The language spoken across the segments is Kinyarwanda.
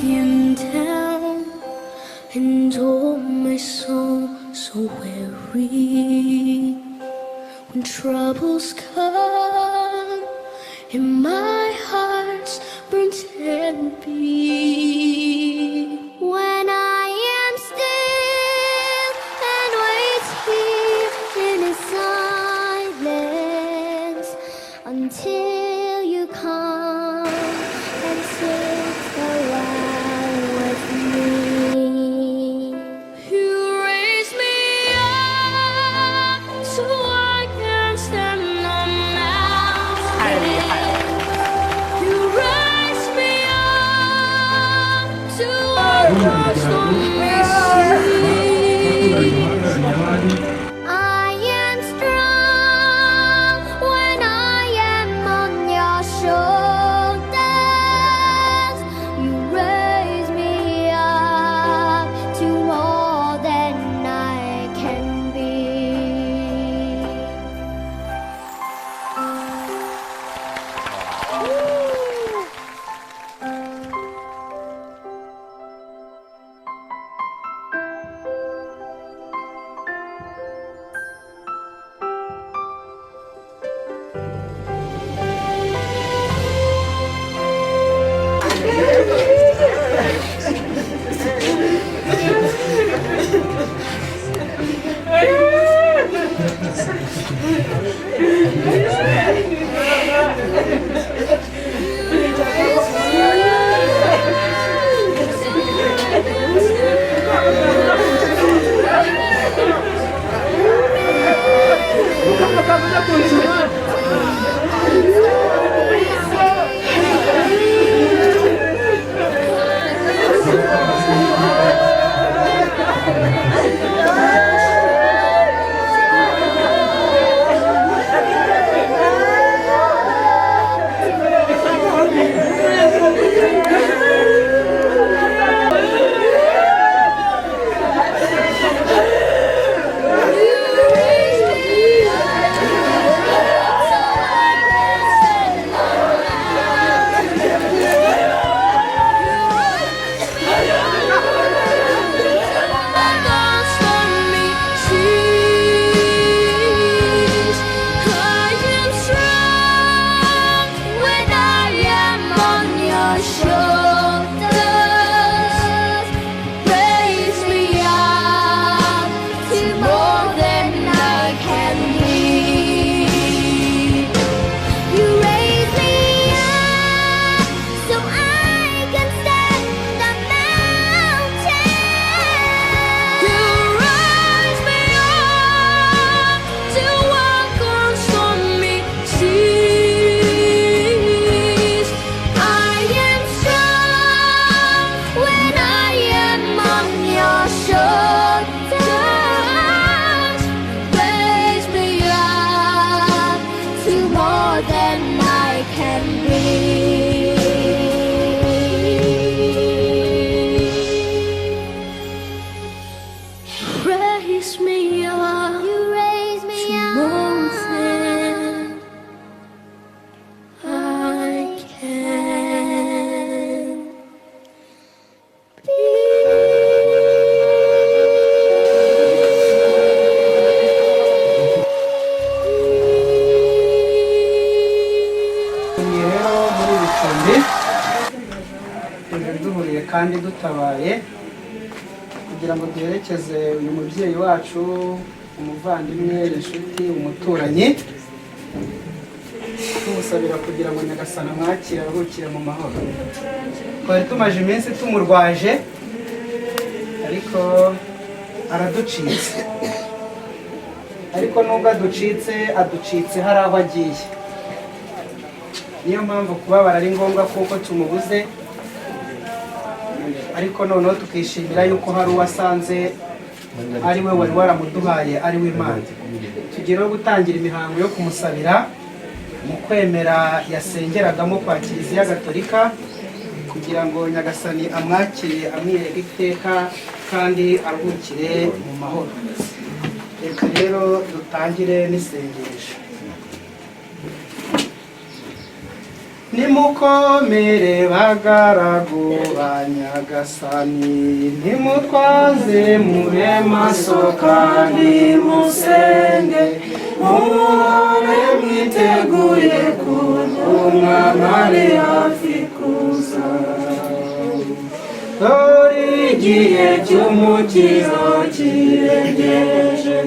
Broken down and oh my soul so weary, when troubles come and my heart's burnt and beat, when I am still and wait here in His silence until you come and sit a while with me. You raise me up so I can stand on 太厉害了！ mountains. You raise me up to walk on stormy seas. I am strong when I am on your shoulders. You raise me up to more than I can be. I am strong when I am on your shoulders. Raise me up to more than I can be. You raise me up so I can stand the mountain. You raise me up to walk on stormy seas. I am strong when I am on your shoulders. Raise me up to more than I can be. Raise me up, you raise me to up more than I can be. Turi rero muri iri cumbi, tuje duhuriye kandi dutabaye kugira ngo duherekeze uyu mubyeyi wacu, umuvandimwe, inshuti, umuturanyi, tumusabira kugira ngo Nyagasani amwakire aruhukire mu mahoro. Twari tumaze iminsi tumurwaje, ariko araducitse. Ariko nubwo aducitse, aducitse hari aho agiye. Niyo mpamvu kubabara ari ngombwa kuko tumubuze, ariko noneho tukishimira yuko hari uwo asanze ari we wari waramuduhaye, ari we Imana. Tugiye gutangira imihango yo kumusabira mu kwemera yasengeragamo kwa Kiliziya Gatolika, kugira ngo Nyagasani amwakire, amwiyereke iteka kandi aruhukire mu mahoro. Reka rero dutangire n'isengesho. Nimukomere bagaragu ba Nyagasani, ntimutwaze mube maso kandi musenge, muhore mwiteguye kuko Umwami ari hafi kuza. Dore igihe cy'umukiro kiregereje,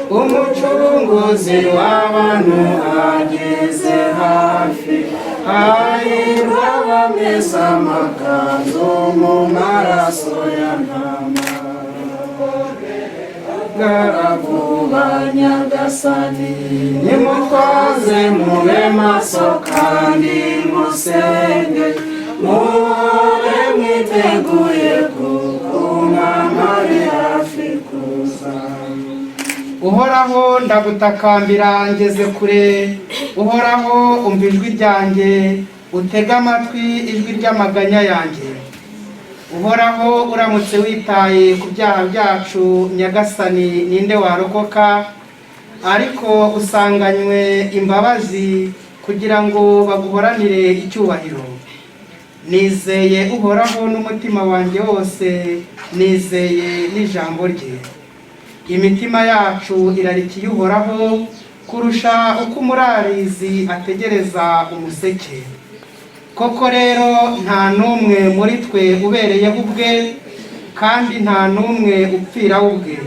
Umucunguzi w'abantu ageze hafi. Hahirwa abamesa amakanzu mu maraso ya Ntama. Garagu ba Nyagasani, nimutwaze mube maso kandi musenge, muhore mwiteguye kuko Umwami ari hafi kuza. Uhoraho, ndagutakambira ngeze kure. Uhoraho, umva ijwi ryanjye, utege amatwi ijwi ry'amaganya yanjye. Uhoraho, uramutse witaye ku byaha byacu, Nyagasani, ninde warokoka? Ariko usanganywe imbabazi kugira ngo baguhoranire icyubahiro. Nizeye Uhoraho n'umutima wanjye wose, nizeye n'ijambo rye. Imitima yacu irarikiye Uhoraho kurusha uko umurarizi ategereza umuseke. Koko rero, nta n'umwe muri twe ubereyeho ubwe, kandi nta n'umwe upfira ubwe.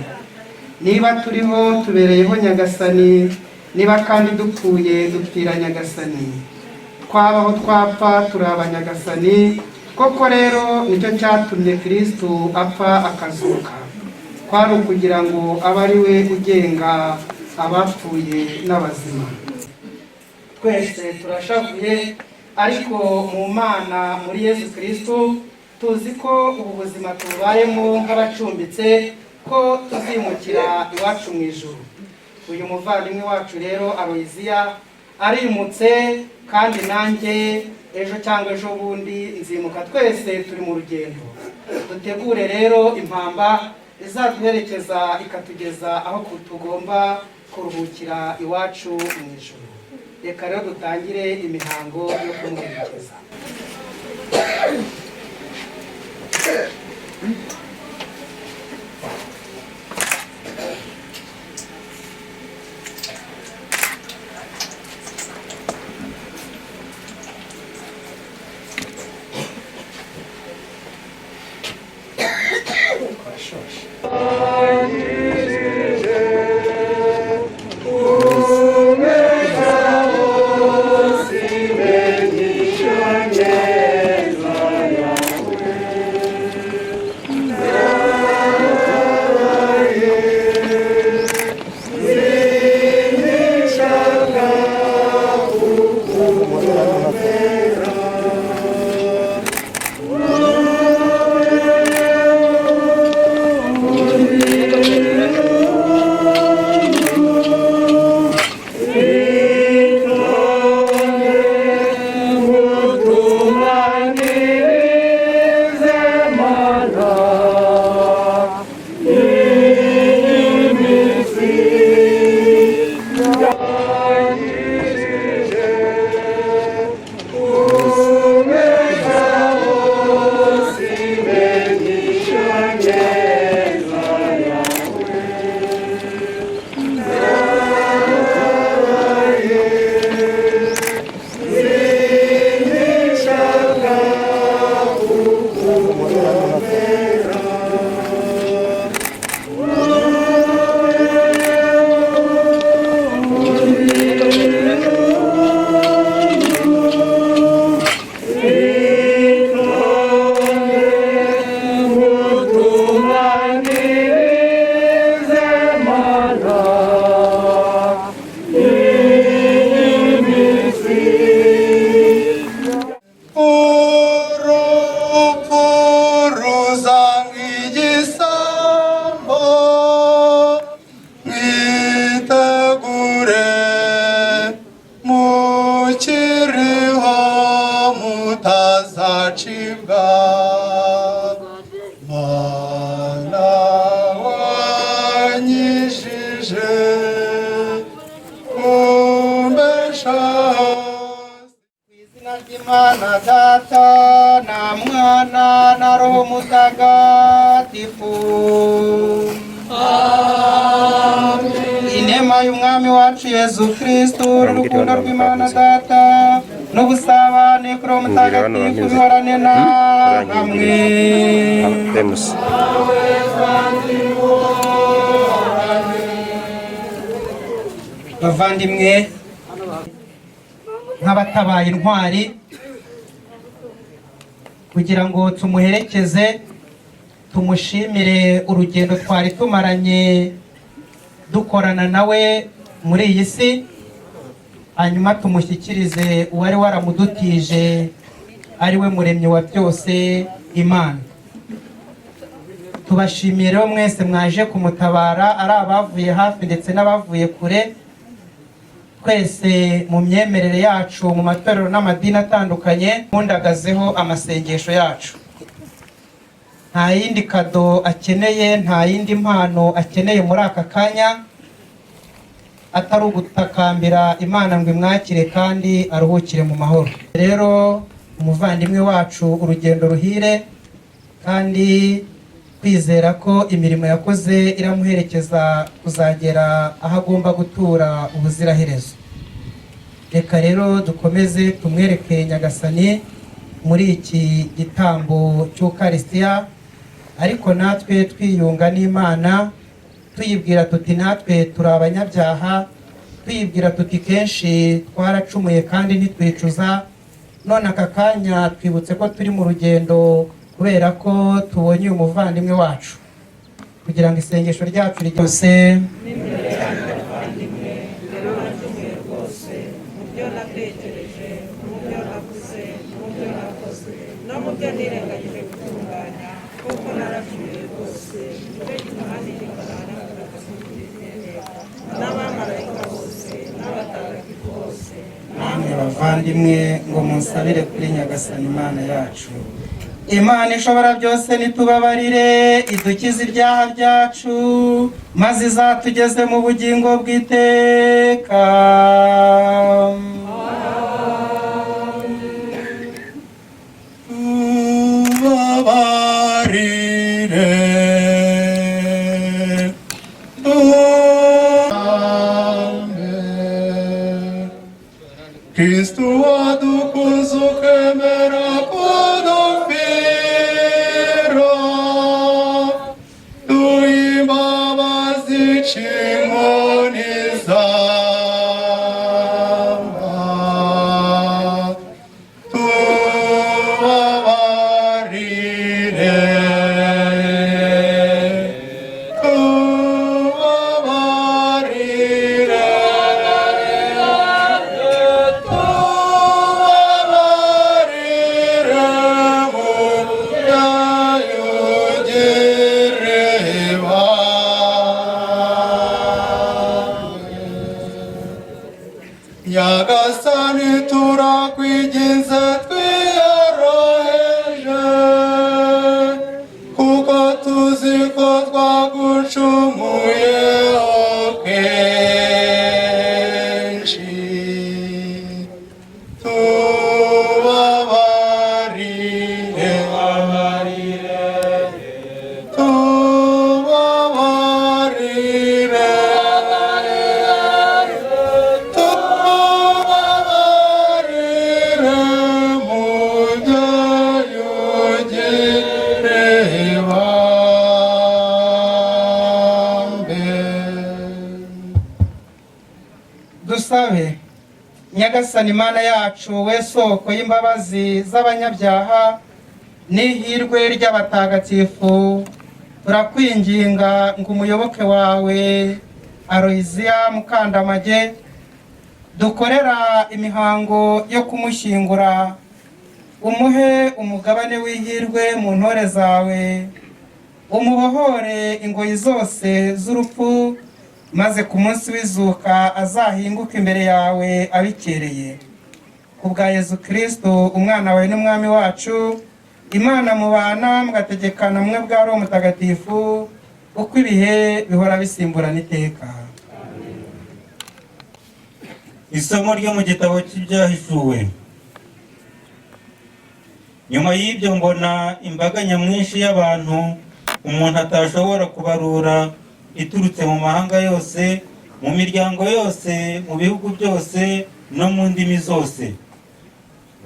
Niba turiho, tubereyeho Nyagasani; niba kandi dupfuye, dupfira Nyagasani. Twabaho, twapfa, turi Abanyagasani. Koko rero, nicyo cyatumye Kristu apfa akazuka, kwari ukugira ngo abe ari we ugenga abapfuye n'abazima. Twese turashavuye, ariko mu Mana, muri Yesu Kristu, tuzi ko ubu buzima tububayemo nk'abacumbitse, ko tuzimukira iwacu mu ijuru. Uyu muvandimwe wacu rero Aloyiziya arimutse, kandi nanjye ejo cyangwa ejo bundi nzimuka. Twese turi mu rugendo. Dutegure rero impamba izaduherekeza ikatugeza aho tugomba kuruhukira iwacu mu ijuru. Reka rero dutangire imihango yo kumuherekeza. Twashoshe. Urupfu. Mutagatifu. Inema y'Umwami wacu Yezu Kristu, urukundo rw'Imana Data n'ubusabane kuri Roho Mutagatifu bihorane na namwe. Emusi. Bavandimwe, nk'abatabaye intwari kugira ngo tumuherekeze, tumushimire urugendo twari tumaranye dukorana nawe muri iyi si, hanyuma tumushyikirize uwari waramudutije, ari we Muremyi wa byose, Imana. Tubashimiye rero mwese mwaje kumutabara, ari abavuye hafi ndetse n'abavuye kure. Twese mu myemerere yacu, mu matorero n'amadini atandukanye, mpundagazeho amasengesho yacu. Nta yindi cadeau akeneye, nta yindi mpano akeneye muri aka kanya atari ugutakambira Imana ngo imwakire kandi aruhukire mu mahoro. Rero umuvandimwe wacu, urugendo ruhire, kandi kwizera ko imirimo yakoze iramuherekeza kuzagera aho agomba gutura ubuziraherezo. Reka rero dukomeze tumwereke Nyagasani muri iki gitambo cy'Ukarisitiya, ariko natwe twiyunga n'Imana, tuyibwira tuti natwe turi abanyabyaha, tuyibwira tuti kenshi twaracumuye kandi ntitwicuza, none aka kanya twibutse ko turi mu rugendo kubera ko tubonye uyu muvandimwe wacu, kugira ngo isengesho ryacu ryose. Naracumuye rwose mu byo natekereje, mu byo navuze, mu byo nakoze no mu byo nirengagije gutunganya, kuko naracumuye rwose. Nicyo gituma nirikana n'abatagatifu n'abamarayika bose n'abatagatifu bose. Namwe bavandimwe, ngo munsabire kuri Nyagasani Imana yacu. Imana ishobora byose nitubabarire, idukize ibyaha byacu, maze izatugeze mu bugingo bw'iteka. Tubabarire. Amen. Kristu wadukunze ukemera kudupfira, duhe imbabazi c'inkoni zamba. Tubabarire, tubabarire, tubabarire, mutayugire bamwe. Nyagasani, turakwiginze twiyoroheje, kuko tuzi ko twagucumuyeho kenshi. Tubabarire, tubabarire, tubabarire, mujyayugire bambe. Dusabe. Nyagasani Imana yacu, we soko y'imbabazi z'abanyabyaha n'ihirwe ry'abatagatifu, turakwinginga ngo umuyoboke wawe Aloyiziya Mukandamage dukorera imihango yo kumushyingura, umuhe umugabane w'ihirwe mu ntore zawe, umubohore ingoyi zose z'urupfu, maze ku munsi w'izuka azahinguke imbere yawe abikereye, ku bwa Yezu Kristo, umwana wawe n'Umwami wacu. Imana mubana mugategekana mwe bwa Roho Mutagatifu, uko ibihe bihora bisimburana iteka. Isomo ryo mu gitabo cy'Ibyahishuwe. Nyuma y'ibyo mbona imbaga nyamwinshi y'abantu umuntu atashobora kubarura, iturutse mu mahanga yose, mu miryango yose, mu bihugu byose no mu ndimi zose.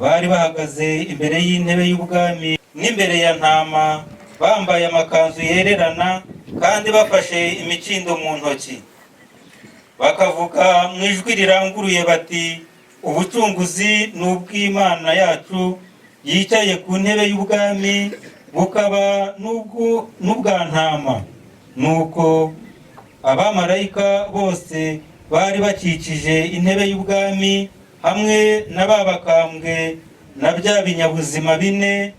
Bari bahagaze imbere y'intebe y'ubwami n'imbere ya Ntama, bambaye amakanzu yererana kandi bafashe imikindo mu ntoki, bakavuga mu ijwi riranguruye bati: "Ubucunguzi ni ubw'Imana yacu yicaye ku ntebe y'ubwami, bukaba n'ubwa Ntama." Nuko abamarayika bose bari bakikije intebe y'ubwami hamwe na ba bakambwe na bya binyabuzima bine,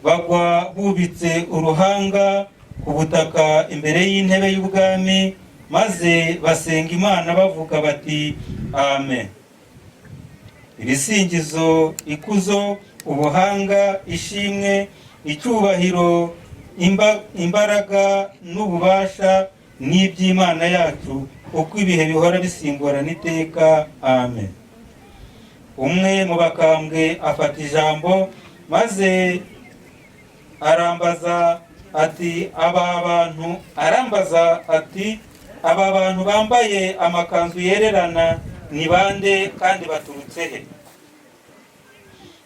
bagwa bubitse uruhanga ku butaka imbere y'intebe y'ubwami, maze basenga Imana bavuga bati: "Amen! Ibisingizo, ikuzo, ubuhanga, ishimwe, icyubahiro, imbaraga n'ububasha n'iby'Imana yacu uko ibihe bihora bisimburana iteka. Amen." Umwe mu bakambwe afata ijambo maze arambaza ati: "Aba bantu," arambaza ati: "Aba bantu bambaye amakanzu yererana ni bande kandi baturutse he?"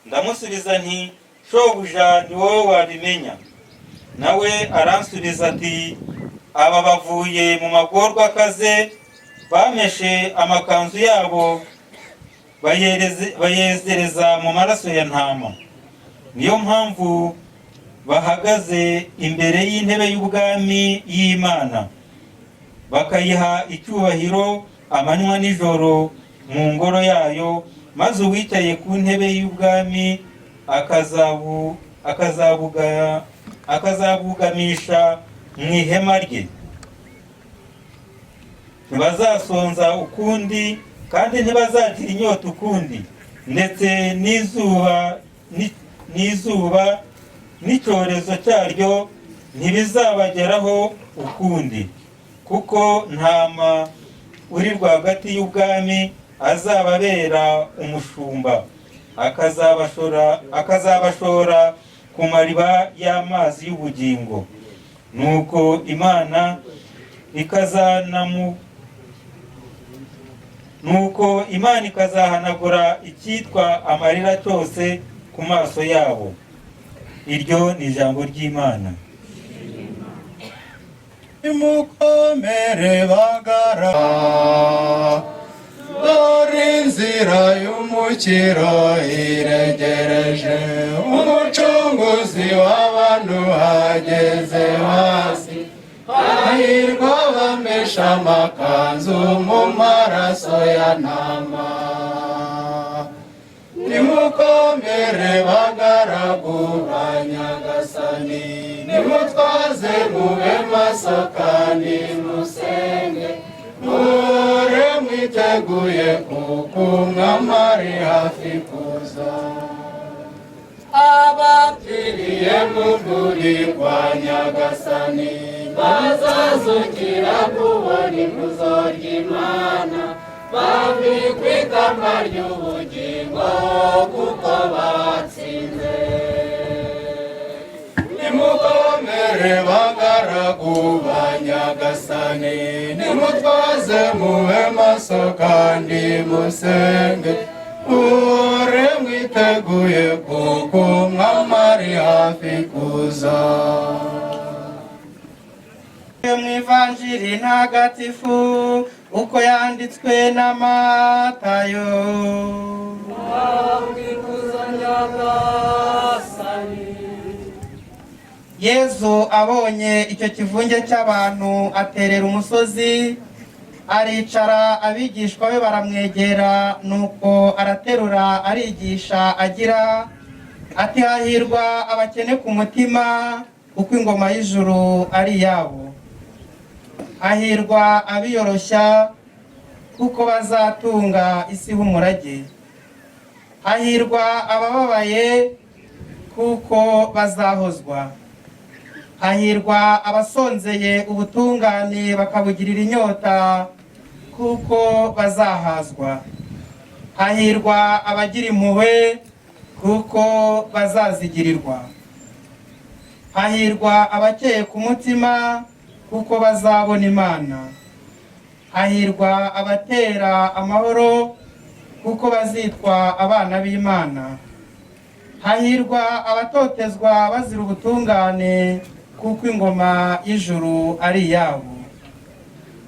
Ndamusubiza nti: "Shobuja, ni wowe wabimenya." Nawe aransubiza ati: "Aba bavuye mu magorwa akaze, bameshe amakanzu yabo bayezereza mu maraso ya Ntama. Niyo mpamvu bahagaze imbere y'intebe y'ubwami y'Imana, bakayiha icyubahiro amanywa n'ijoro mu ngoro yayo, maze uwicaye ku ntebe y'ubwami akazabugamisha mu ihema rye. Ntibazasonza ukundi kandi ntibazagira inyota ukundi, ndetse n'izuba n'icyokezo cyaryo ntibizabageraho ukundi, kuko Ntama uri rwagati y'ubwami azababera umushumba, akazabashora ku mariba y'amazi y'ubugingo." Nuko Imana ikazahanagura icyitwa amarira cyose ku maso yabo. Iryo ni ijambo ry'Imana. Nimukomere bagara, dore inzira y'umukiro iregereje, Umucunguzi w'abantu hageze hasi. Hahirwa bamesha amakanzu mu maraso ya Ntama. Nimukomere bagaragu ba Nyagasani, nimutwaze, mube maso kandi musenge, muhore mwiteguye, kuko Umwami ari hafi kuza. Abapfiriye mu rwuri rwa Nyagasani bazazukira kubona ikuzo ry'Imana, bambikwa ikamba ry'ubugingo kuko batsinze. Nimukomere bagaragu ba Nyagasani, nimutwaze, mube maso kandi musenge, muhore mwiteguye, kuko Umwami ari hafi kuza. Mu Ivanjiri ntagatifu uko yanditswe na Matayo. Ikuzo Nyagasani. Yezu abonye icyo kivunge cy'abantu, aterera umusozi aricara, abigishwa be baramwegera. Nuko araterura arigisha agira ati: "Hahirwa abakene ku mutima, kuko ingoma y'ijuru ari iyabo. Hahirwa abiyoroshya, kuko bazatunga isi h'umurage. Hahirwa abababaye, kuko bazahozwa. Hahirwa abasonzeye ubutungane bakabugirira inyota, kuko bazahazwa. Hahirwa abagira impuhwe, kuko bazazigirirwa. Hahirwa abakeye ku mutima, kuko bazabona Imana. Hahirwa abatera amahoro, kuko bazitwa abana b'Imana. Hahirwa abatotezwa bazira ubutungane, kuko ingoma y'ijuru ari iyabo.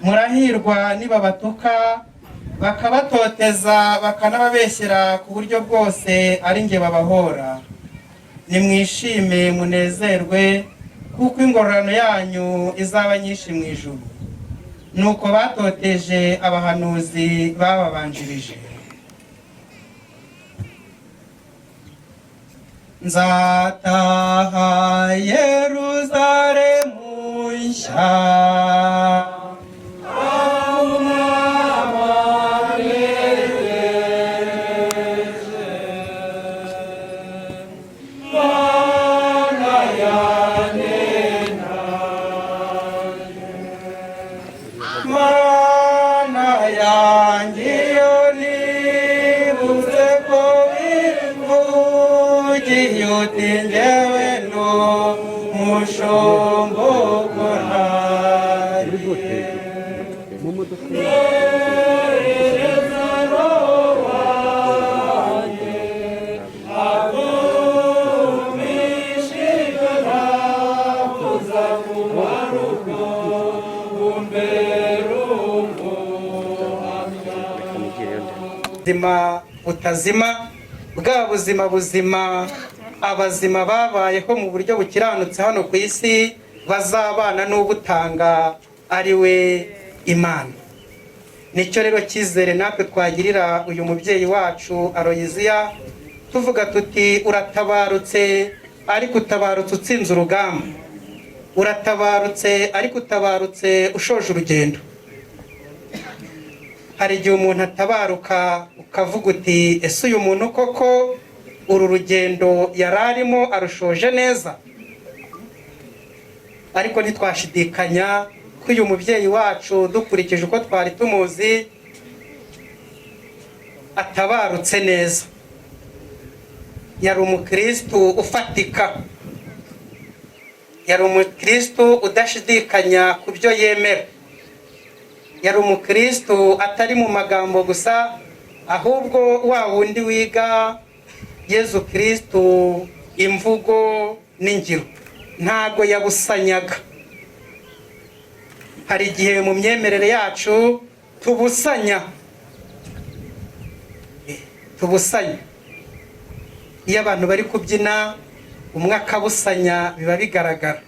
Murahirwa nibabatuka, bakabatoteza, bakanababeshyera ku buryo bwose ari nge babahora. Nimwishime munezerwe, kuko ingororano yanyu izaba nyinshi mu ijuru. Nuko batoteje abahanuzi bababanjirije. Nzataha Yeruzalemu nshya, Mana yanjye, iyo nibutse ko wimvugiye uti njyewe no mushombo ntari buzima butazima, bwa buzima buzima abazima babayeho mu buryo bukiranutse hano ku isi bazabana n'ubutanga ari we Imana. Nicyo rero cyizere natwe twagirira uyu mubyeyi wacu Aloyiziya, tuvuga tuti uratabarutse ariko utabarutse utsinze urugamba, uratabarutse ariko utabarutse ushoje urugendo. Hari igihe umuntu atabaruka ukavuga uti ese uyu muntu koko uru rugendo yari arimo arushoje neza? Ariko ntitwashidikanya ko uyu mubyeyi wacu dukurikije uko twari tumuzi atabarutse neza. Yari umukristu ufatika, yari umukristu udashidikanya ku byo yemera, yari umukristu atari mu magambo gusa, ahubwo wa wundi wiga Yezu Kristu imvugo n'ingiro, ntago yabusanyaga. Hari igihe mu myemerere yacu tubusanya. Iyo abantu bari kubyina umwe akabusanya biba bigaragara.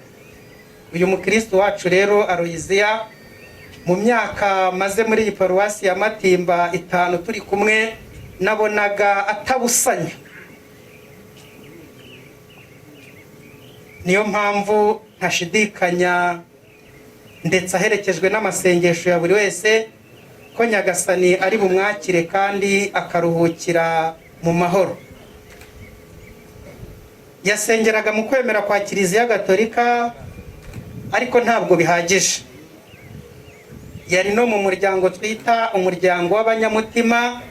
Uyu mukristu wacu rero Aloyiziya, mu myaka maze muri iyi paruwasi ya Matimba 5 turi kumwe, nabonaga atabusanya. Niyo mpamvu ntashidikanya, ndetse aherekejwe n'amasengesho ya buri wese, ko Nyagasani ari bumwakire kandi akaruhukira mu mahoro. Yasengeraga mu kwemera kwa Kiliziya Gatolika, ariko ntabwo bihagije. Yari no mu muryango twita umuryango w'abanyamutima,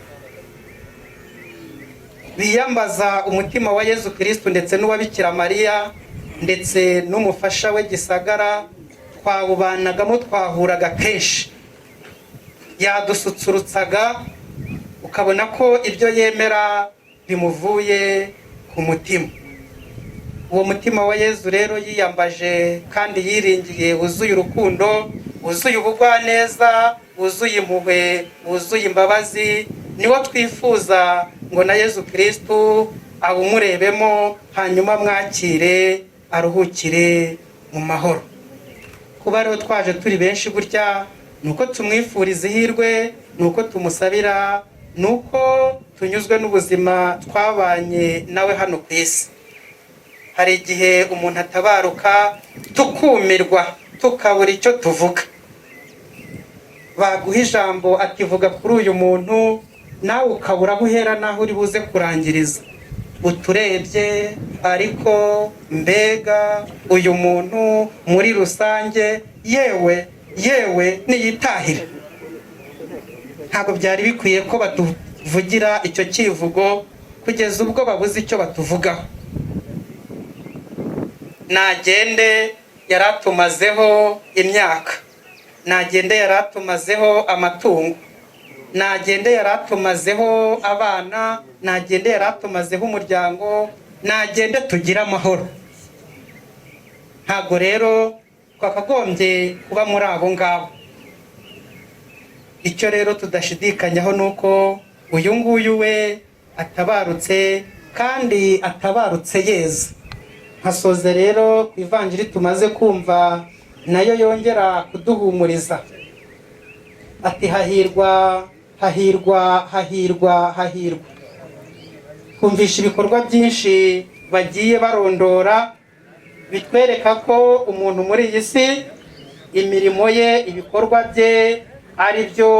biyambaza umutima wa Yezu Kristu ndetse n'uwa Bikira Mariya ndetse n'umufasha we Gisagara. Twawubanagamo, twahuraga kenshi, yadususurutsaga ukabona ko ibyo yemera bimuvuye ku mutima. Uwo mutima wa Yezu rero yiyambaje kandi yiringiye, wuzuye urukundo, wuzuye ubugwaneza, wuzuye impuhwe, wuzuye imbabazi, niwo twifuza ngo na Yezu Kristu awumurebemo, hanyuma mwakire aruhukire mu mahoro. Kuba rero twaje turi benshi gutya, nuko tumwifuriza ihirwe, nuko tumusabira, nuko tunyuzwe n'ubuzima twabanye nawe hano ku isi. Hari igihe umuntu atabaruka tukumirwa, tukabura icyo tuvuga. Baguha ijambo ativuga kuri uyu muntu, nawe ukabura aho uhera n'aho uri buze kurangiriza. Uturebye ariko mbega uyu muntu muri rusange, yewe yewe niyitahire. Ntabwo byari bikwiye ko batuvugira icyo kivugo, Kugeza ubwo babuze icyo batuvugaho. Nagende yaratumazeho imyaka, nagende yaratumazeho amatungo, nagende yaratumazeho abana, nagende yaratumazeho umuryango, nagende tugire amahoro. Ntabwo rero twakagombye kuba muri abo ngabo. Icyo rero tudashidikanyaho ni uko uyu nguyu we atabarutse, kandi atabarutse yeza. Nkasoza rero ku ivanjiri tumaze kumva, nayo yongera kuduhumuriza, ati: "Hahirwa, hahirwa, hahirwa, hahirwa." Twumvisha ibikorwa byinshi bagiye barondora bitwereka ko umuntu muri iyi si imirimo ye, ibikorwa bye ari byo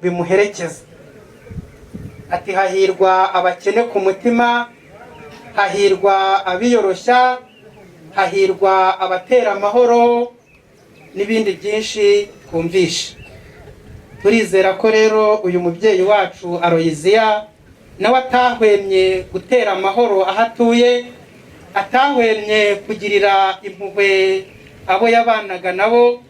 bimuherekeza. Ati: "Hahirwa abakene ku mutima, hahirwa abiyoroshya, hahirwa abatera amahoro," n'ibindi byinshi twumvishe. Turizera ko rero uyu mubyeyi wacu Aloyiziya nawe atahwemye gutera amahoro aho atuye, atahwemye kugirira impuhwe abo yabanaga nabo,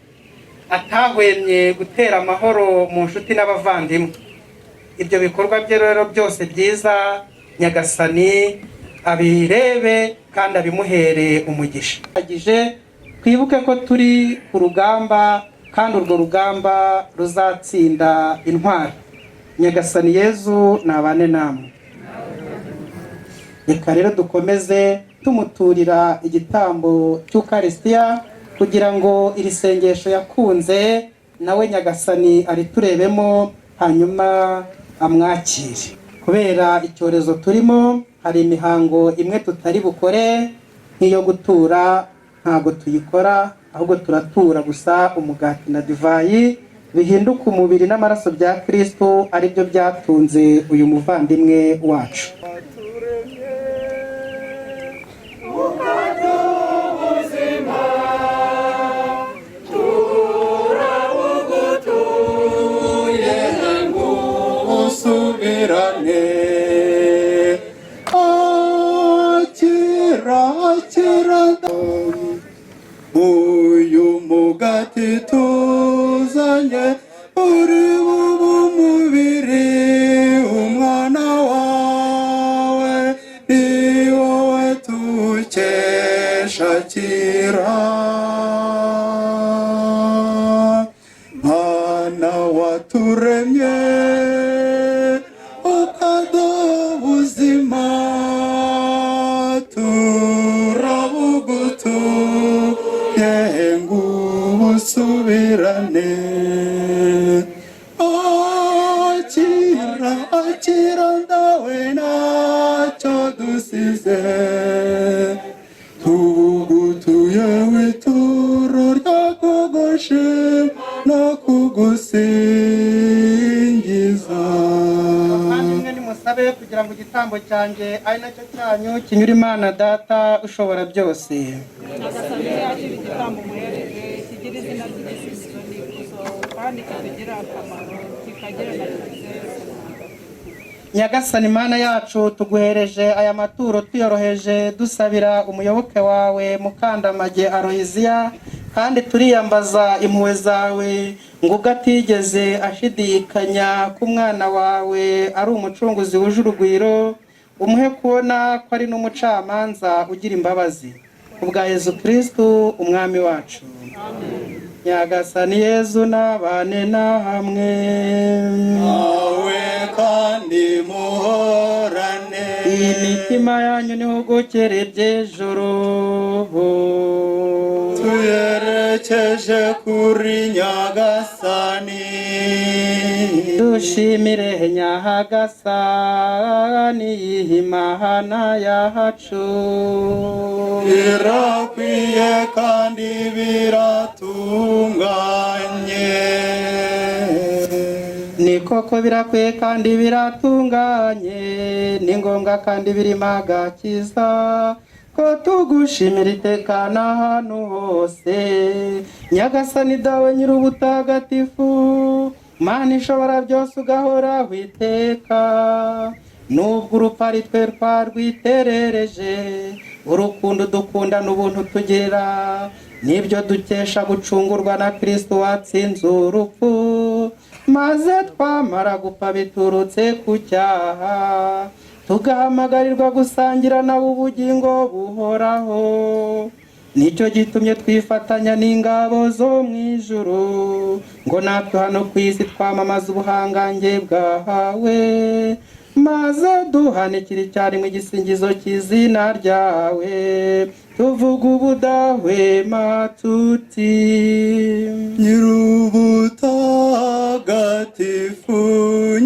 atahwemye gutera amahoro mu nshuti n'abavandimwe. Ibyo bikorwa bye rero byose byiza, Nyagasani abirebe kandi abimuhere umugisha. Twibuke ko turi ku rugamba, kandi urwo rugamba ruzatsinda intwari. Nyagasani Yezu nabane namwe. Reka rero dukomeze tumuturira igitambo cy'Ukarisitiya, kugira ngo iri sengesho yakunze nawe Nyagasani ariturebemo, hanyuma amwakire. Kubera icyorezo turimo, hari imihango imwe tutari bukore, nk'iyo gutura ntabwo tuyikora, ahubwo turatura gusa umugati na divayi bihinduka umubiri n'amaraso bya Kristo, aribyo byatunze uyu muvandimwe wacu. Usubirane, akira, akira uyu mugati tuzanye, uri bube umubiri umwana wawe, ni wowe tukesha. Kira, Mana waturemye ukaduha ubuzima, turabugutuye ngubusubirane. Akira, akira, ndawe ntacyo dusize, tubugutuye wituro ryo kugushima no kugusingiza. Bavandimwe, nimusabe kugira ngo igitambo cyanjye ari nacyo cyanyu kinyura Imana Data ushobora byose. Nyagasani yakira igitambo umuhereje, kigira izina ry'igisubizo n'ikuzo, kandi kitugirira akamaro, kikagira na kiliziya yose ntagatifu. Nyagasani Mana yacu, tuguhereje aya maturo tuyoroheje, dusabira umuyoboke wawe Mukandamage Aloyiziya, kandi turiyambaza impuhwe zawe ngo ubwo atigeze ashidikanya ko umwana wawe ari umucunguzi wuje urugwiro, umuhe kubona ko ari n'umucamanza ugira imbabazi, kubwa Yezu Kristu Umwami wacu. Nyagasani Yezu nabane na hamwe. Nawe kandi muhorane. Imitima yanyu nihugukire iby'ijuru. Tuyerekeje kuri Nyagasani. Dushimire Nyagasani Imana yacu. Birakwiye kandi biratunganye. Ni koko birakwiye kandi biratunganye, ni ngombwa kandi birimo agakiza ko tugushimira iteka n'ahantu hose, Nyagasani Dawe Nyir'ubutagatifu, Mana ishobora byose, ugahoraho iteka. Nubwo urupfu ari twe twarwiterereje, urukundo dukunda n'ubuntu tugira nibyo dukesha gucungurwa na Kristo watsinze urupfu. Maze twamara gupfa biturutse ku cyaha, tugahamagarirwa gusangira nawe ubugingo buhoraho. Nicyo gitumye twifatanya n'ingabo zo mu ijuru, ngo natwe hano ku isi twamamaze ubuhangange bwahawe, maze duhanikira icyarimwe igisingizo cy'izina ryawe, tuvuga ubudahwema tuti: Nyir'ubutagatifu,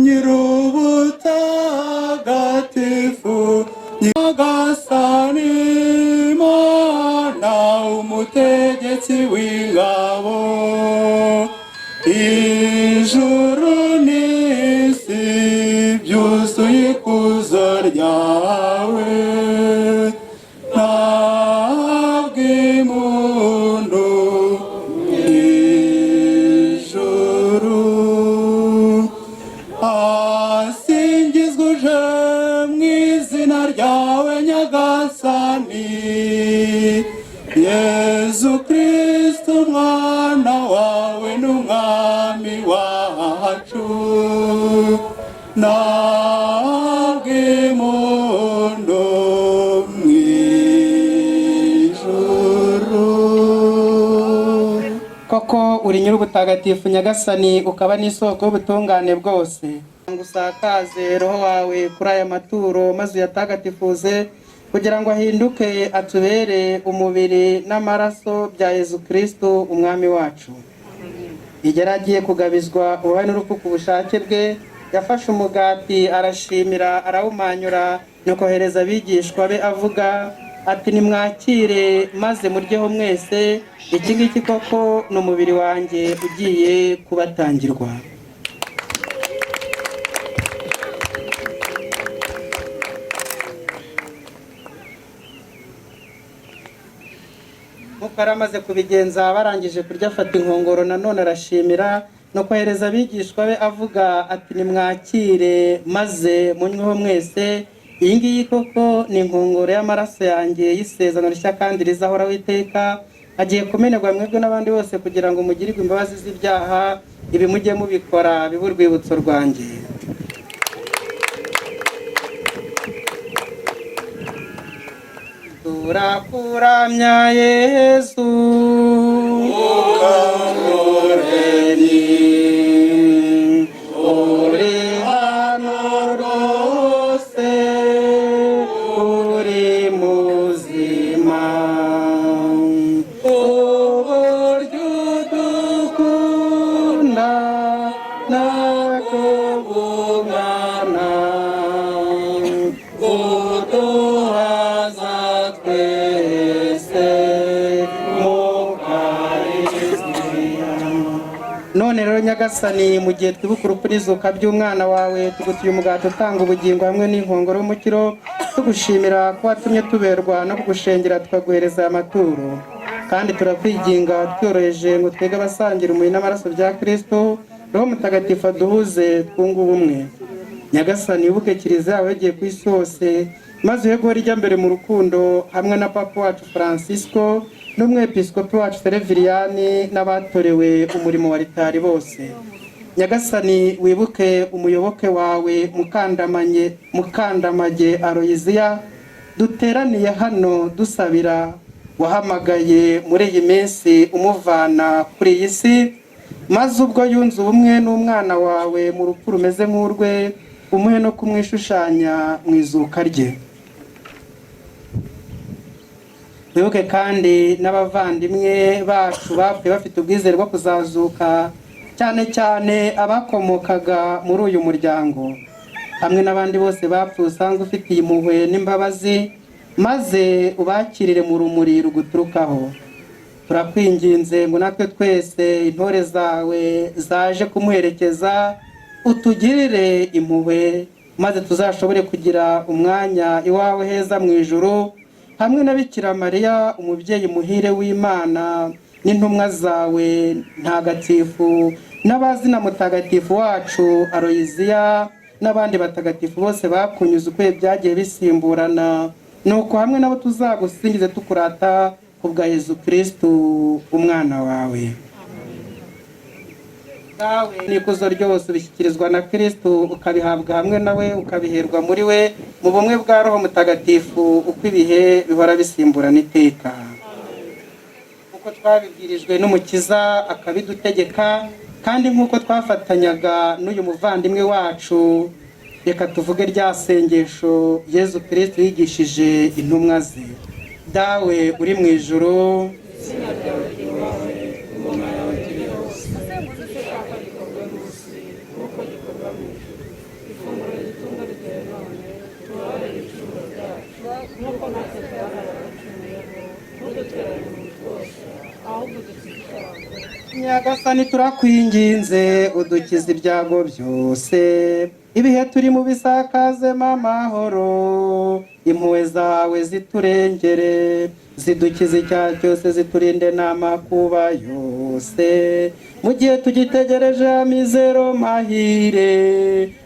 Nyir'ubutagatifu, Nyagasani Mana, umutegetsi w'ingabo, ijuru n'isi byuzuye ikuzo ryawe. Ntabwo impundu ijuru, asingizwe uje mu izina ryawe Nyagasani, Yezu Kristo, umwana wawe n'umwami wacu. Ntabwo impundu mu ijuru. Koko uri Nyir'ubutagatifu Nyagasani, ukaba n'isoko y'ubutungane bwose. Ngo usakaze Roho wawe kuri aya maturo, maze uyatagatifuze kugira ngo ahinduke atubere umubiri n'amaraso bya Yezu Kristo umwami wacu. Igihe agiye kugabizwa ubuhaye n'urupfu ku bushake bwe, yafashe umugati, arashimira, arawumanyura, nuko ahereza abigishwa be avuga ati: "Nimwakire maze muryeho mwese, iki ngiki koko ni umubiri wanjye ugiye kubatangirwa." Nk'uko yari amaze kubigenza barangije kurya, afata inkongoro nanone, arashimira, nuko ahereza abigishwa be avuga ati: "Nimwakire maze munyweho mwese, iyi ngiyi koko ni inkongoro y'amaraso yanjye y'isezerano rishya kandi rizahoraho iteka, agiye kumenerwa mwebwe n'abandi bose kugira ngo mugirirwe imbabazi z'ibyaha. Ibi mujye mubikora bibe urwibutso rwanjye." Turakuramya Yezu, Ukamuremyi, uri hano rwose, uri muzima, uburyo udukunda nakubungana, uduhaza twese mu Kariziya. None rero Nyagasani, mu gihe twibuka urupfu n'izuka by'umwana wawe, tugutuye umugati utanga ubugingo hamwe n'inkongoro y'umukiro, tugushimira ko watumye tuberwa no kugushengera tukaguhereza aya maturo. Kandi turakwiginga twiyoroheje ngo twege abasangira umubiri n'amaraso bya Kristo, Roho Mutagatifu aduhuze twunge ubumwe. Nyagasani, wibuke Kiliziya yawe yagiye ku isi hose, maze uhe guhora ijya mbere mu rukundo hamwe na Papa wacu Francisco n'umwepiskopi wacu Sereviriyani n'abatorewe umurimo wa ritari bose. Nyagasani, wibuke umuyoboke wawe Mukandamage Aloyiziya duteraniye hano dusabira, wahamagaye muri iyi minsi umuvana kuri iyi si, maze ubwo yunze ubumwe n'umwana wawe mu rupfu rumeze nk'urwe, umuhe no kumwishushanya mu izuka rye. Wibuke kandi n'abavandimwe bacu bapfuye bafite ubwizere bwo kuzazuka, cyane cyane abakomokaga muri uyu muryango, hamwe n'abandi bose bapfuye usanzwe ufitiye impuhwe n'imbabazi, maze ubakirire mu rumuri ruguturukaho. Turakwinginze ngo natwe twese intore zawe zaje kumuherekeza, utugirire impuhwe, maze tuzashobore kugira umwanya iwawe heza mu ijuru, hamwe na Bikira Mariya umubyeyi muhire w'Imana, n'intumwa zawe ntagatifu, n'abazina mutagatifu wacu Aloyiziya, N'abandi batagatifu bose bakunyuze uko byagiye bisimburana, nuko hamwe nabo tuzagusingize tukurata ku bwa Yezu Kristu umwana wawe. Dawe n'ikuzo ryose ubishyikirizwa na Kristu, ukabihabwa hamwe nawe, ukabiherwa muri we mu bumwe bwa Roho Mutagatifu, uko ibihe bihora bisimburana iteka. Nk'uko twabibwirijwe n'Umukiza akabidutegeka, kandi nk'uko twafatanyaga n'uyu muvandimwe wacu, reka tuvuge rya sengesho Yezu Kristu yigishije intumwa ze. Dawe uri mu ijuru, Izina ryawe ryubahwe, ingoma yawe igere hose, icyo ushaka gikorwe munsi nk'uko gikorwa mu ijuru. Ifunguro ridutunga riduhe none, tubabarire ibicumuro byacu nk'uko natwe tubabarira abaducumuyeho, ntudutererane mu bitwoshya, ahubwo udukize icyago. Nyagasani turakwinginze, udukize ibyago byose, ibihe turi mu bisakazemo amahoro, impuhwe zawe ziturengere, zidukize icyaha cyose, ziturinde n'amakuba yose, mu gihe tugitegereje amizero mahire,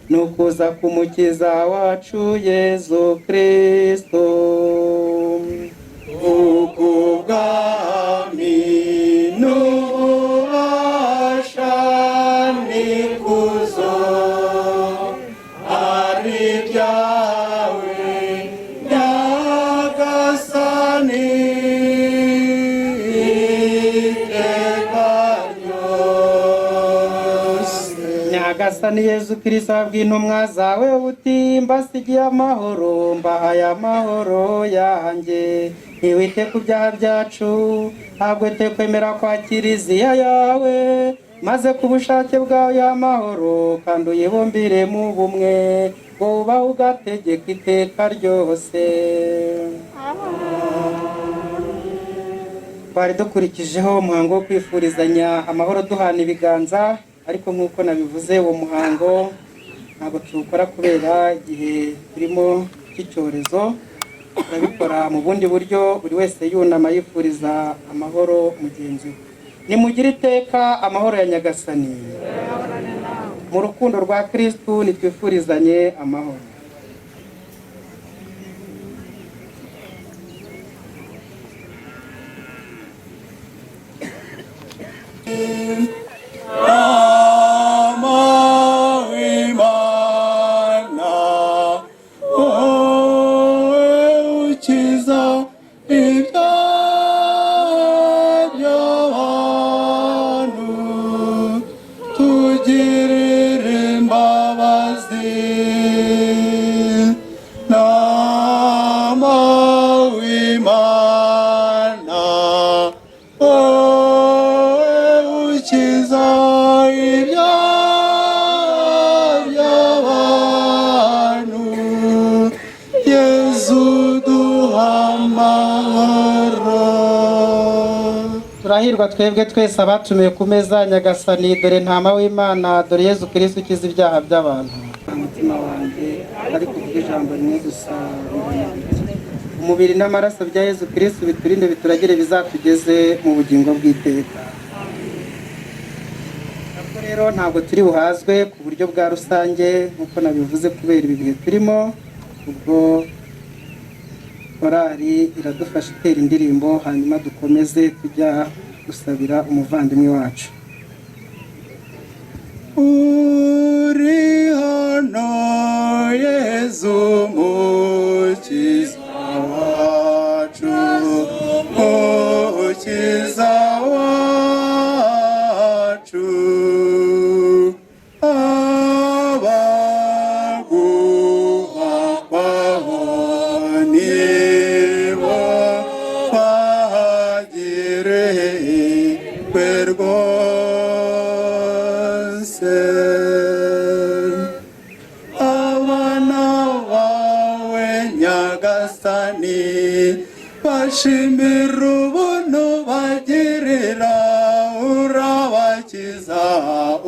ni ukuza k'Umukiza wacu Yezu Kristo. Ubwami n'ububasha n'ikuzo ari ibyawe Nyagasani iteka ryose. Nyagasani Yezu Kristo, wabwiye intumwa zawe uti: "Mbasigiye amahoro, mbahaye amahoro yanjye. Ntiwite ku byaha byacu, ntabwo te kwemera kwa Kiliziya yawe, maze ku bushake bwawe amahoro, kandi uyibumbire mu bumwe, ngo wubahe ugategeka iteka ryose." Twari dukurikijeho umuhango wo kwifurizanya amahoro duhana ibiganza, ariko nk'uko nabivuze, uwo muhango ntabwo tuwukora kubera igihe turimo cy'icyorezo. Turabikora mu bundi buryo, buri wese yunama yifuriza amahoro mugenzi we. Nimugire iteka amahoro ya Nyagasani. Mu rukundo rwa Kristu nitwifurizanye amahoro. Ntama w'Imana, wowe ukiza ibyaha by'abantu, tugirire imbabazi. Ntama w'Imana, wowe ukiza ibyaha by'abantu, Yezu duha amahoro. Turahirwa twebwe twese abatumiwe ku meza ya Nyagasani. Dore ntama w'Imana, dore Yezu Kristo ukiza ibyaha by'abantu. Umutima wanjye ariko uvuga ijambo rimwe gusa, umubiri n'amaraso bya Yezu Kristo biturinde, bituragire, bizatugeze mu bugingo bw'iteka. Nabwo rero ntabwo turi buhazwe ku buryo bwa rusange nk'uko nabivuze kubera ibi bihe turimo. Ubwo korali iradufasha itera indirimbo, hanyuma dukomeze tujya gusabira umuvandimwe wacu. Uri hano Yezu mukiza wacu, mukiza wacu, abaguhakwaho nibo bahagirirwe rwose. Abana bawe Nyagasani bashimira ubuntu bagirira, urabakiza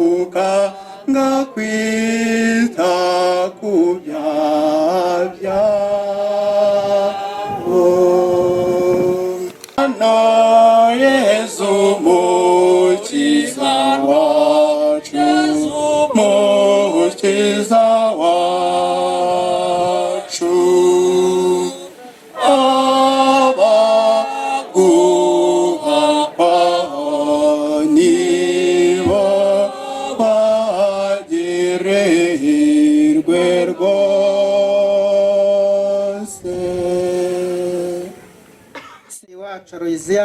ukanga kwita ku byaha byabo. Hano Yezu mukiza wacu, mukiza wacu.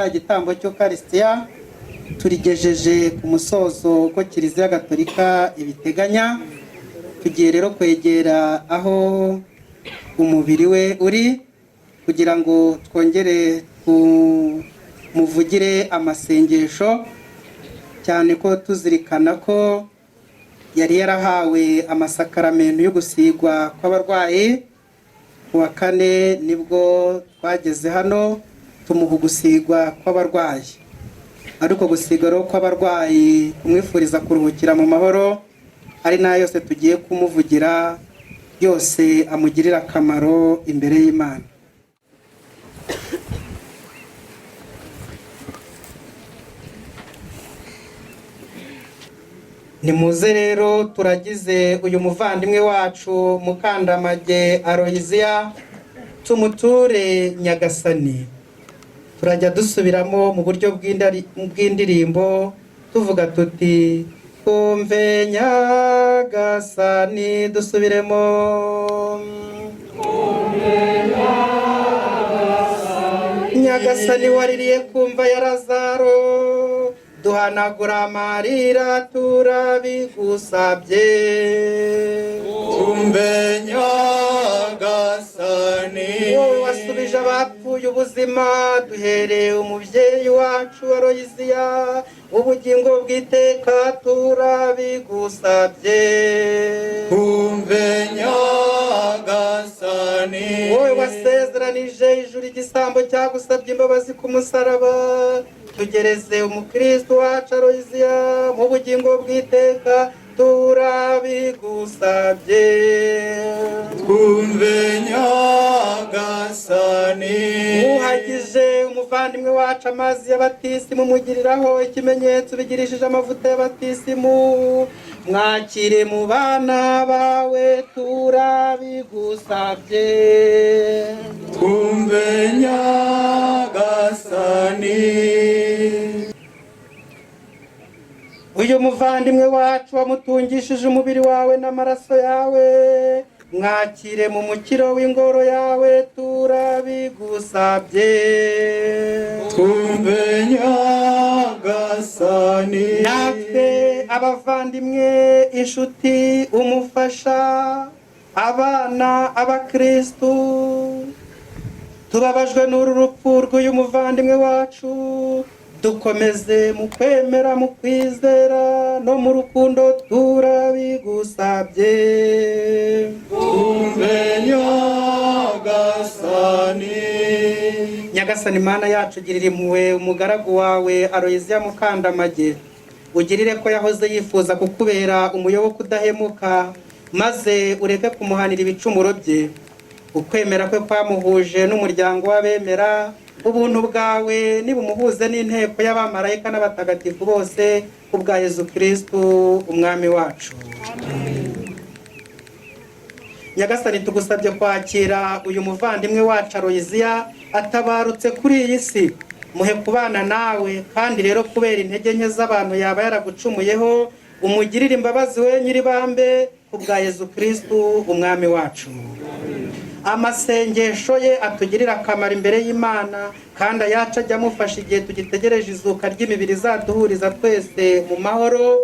Kiliziya igitambo cy'Ukarisitiya, turigejeje ku musozo uko Kiliziya Gatolika ibiteganya. Tugiye rero kwegera aho umubiri we uri kugira ngo twongere tumuvugire amasengesho, cyane ko tuzirikana ko yari yarahawe amasakaramentu yo gusigwa kw'abarwayi. Ku wa kane nibwo twageze hano tumuha ugusigwa kw'abarwayi, ariko gusigwa rero kw'abarwayi kumwifuriza kuruhukira mu mahoro, ari nayo yose tugiye kumuvugira yose amugirira akamaro imbere y'Imana. Nimuze rero turagize uyu muvandimwe wacu Mukandamage Aloysia, tumuture Nyagasani. Turajya dusubiramo mu buryo bw'indirimbo tuvuga tuti: "Twumve Nyagasani." Dusubiremo. Nyagasani waririye kumva ya Lazaro, duhanagura amarira turabigusabye. Twumve Nyagasani. Wowe wasubije abapfuye ubuzima, duhereye umubyeyi wacu Aloysia ubugingo bw'iteka turabigusabye. Twumve Nyagasani. Wowe wasezeranije ijuru igisambo cyagusabye imbabazi ku musaraba, tugereze umukristo wacu Aloysia mu bugingo bw'iteka turabigusabye. Twumve Nyagasani. Uhagije umuvandimwe wacu amazi y'abatisimu, mugiriraho ikimenyetso bigirishije amavuta y'abatisimu, mwakire mu bana bawe turabigusabye. Twumve Nyagasani. Uyu muvandimwe wacu wamutungishije umubiri wawe n'amaraso yawe, mwakire mu mukiro w'ingoro yawe turabigusabye. Twumve Nyagasani. Natwe abavandimwe, inshuti, umufasha, abana, abakristu tubabajwe n'uru rupfu rw'uyu muvandimwe wacu, dukomeze mu kwemera, mu kwizera no mu rukundo turabigusabye. Twumve Nyagasani. Nyagasani Mana yacu, girira impuhwe umugaragu wawe Aloysia Mukandamage, ugirire ko yahoze yifuza kukubera umuyoboke udahemuka, maze ureke kumuhanira ibicumuro bye. Ukwemera kwe kwamuhuje n'umuryango w'abemera, ubuntu bwawe nibumuhuze n'inteko y'abamarayika n'abatagatifu bose, kubwa Yezu Kristu umwami wacu. Nyagasani, tugusabye kwakira uyu muvandimwe wacu Aloysia atabarutse kuri iyi si, muhe kubana nawe, kandi rero kubera intege nke z'abantu yaba yaragucumuyeho, umugirire imbabazi we nyiribambe, kubwa Yezu Kristu umwami wacu. Amasengesho ye atugirira akamaro imbere y'Imana, kandi ayacu ajya amufasha igihe tugitegereje izuka ry'imibiri izaduhuriza twese mu mahoro.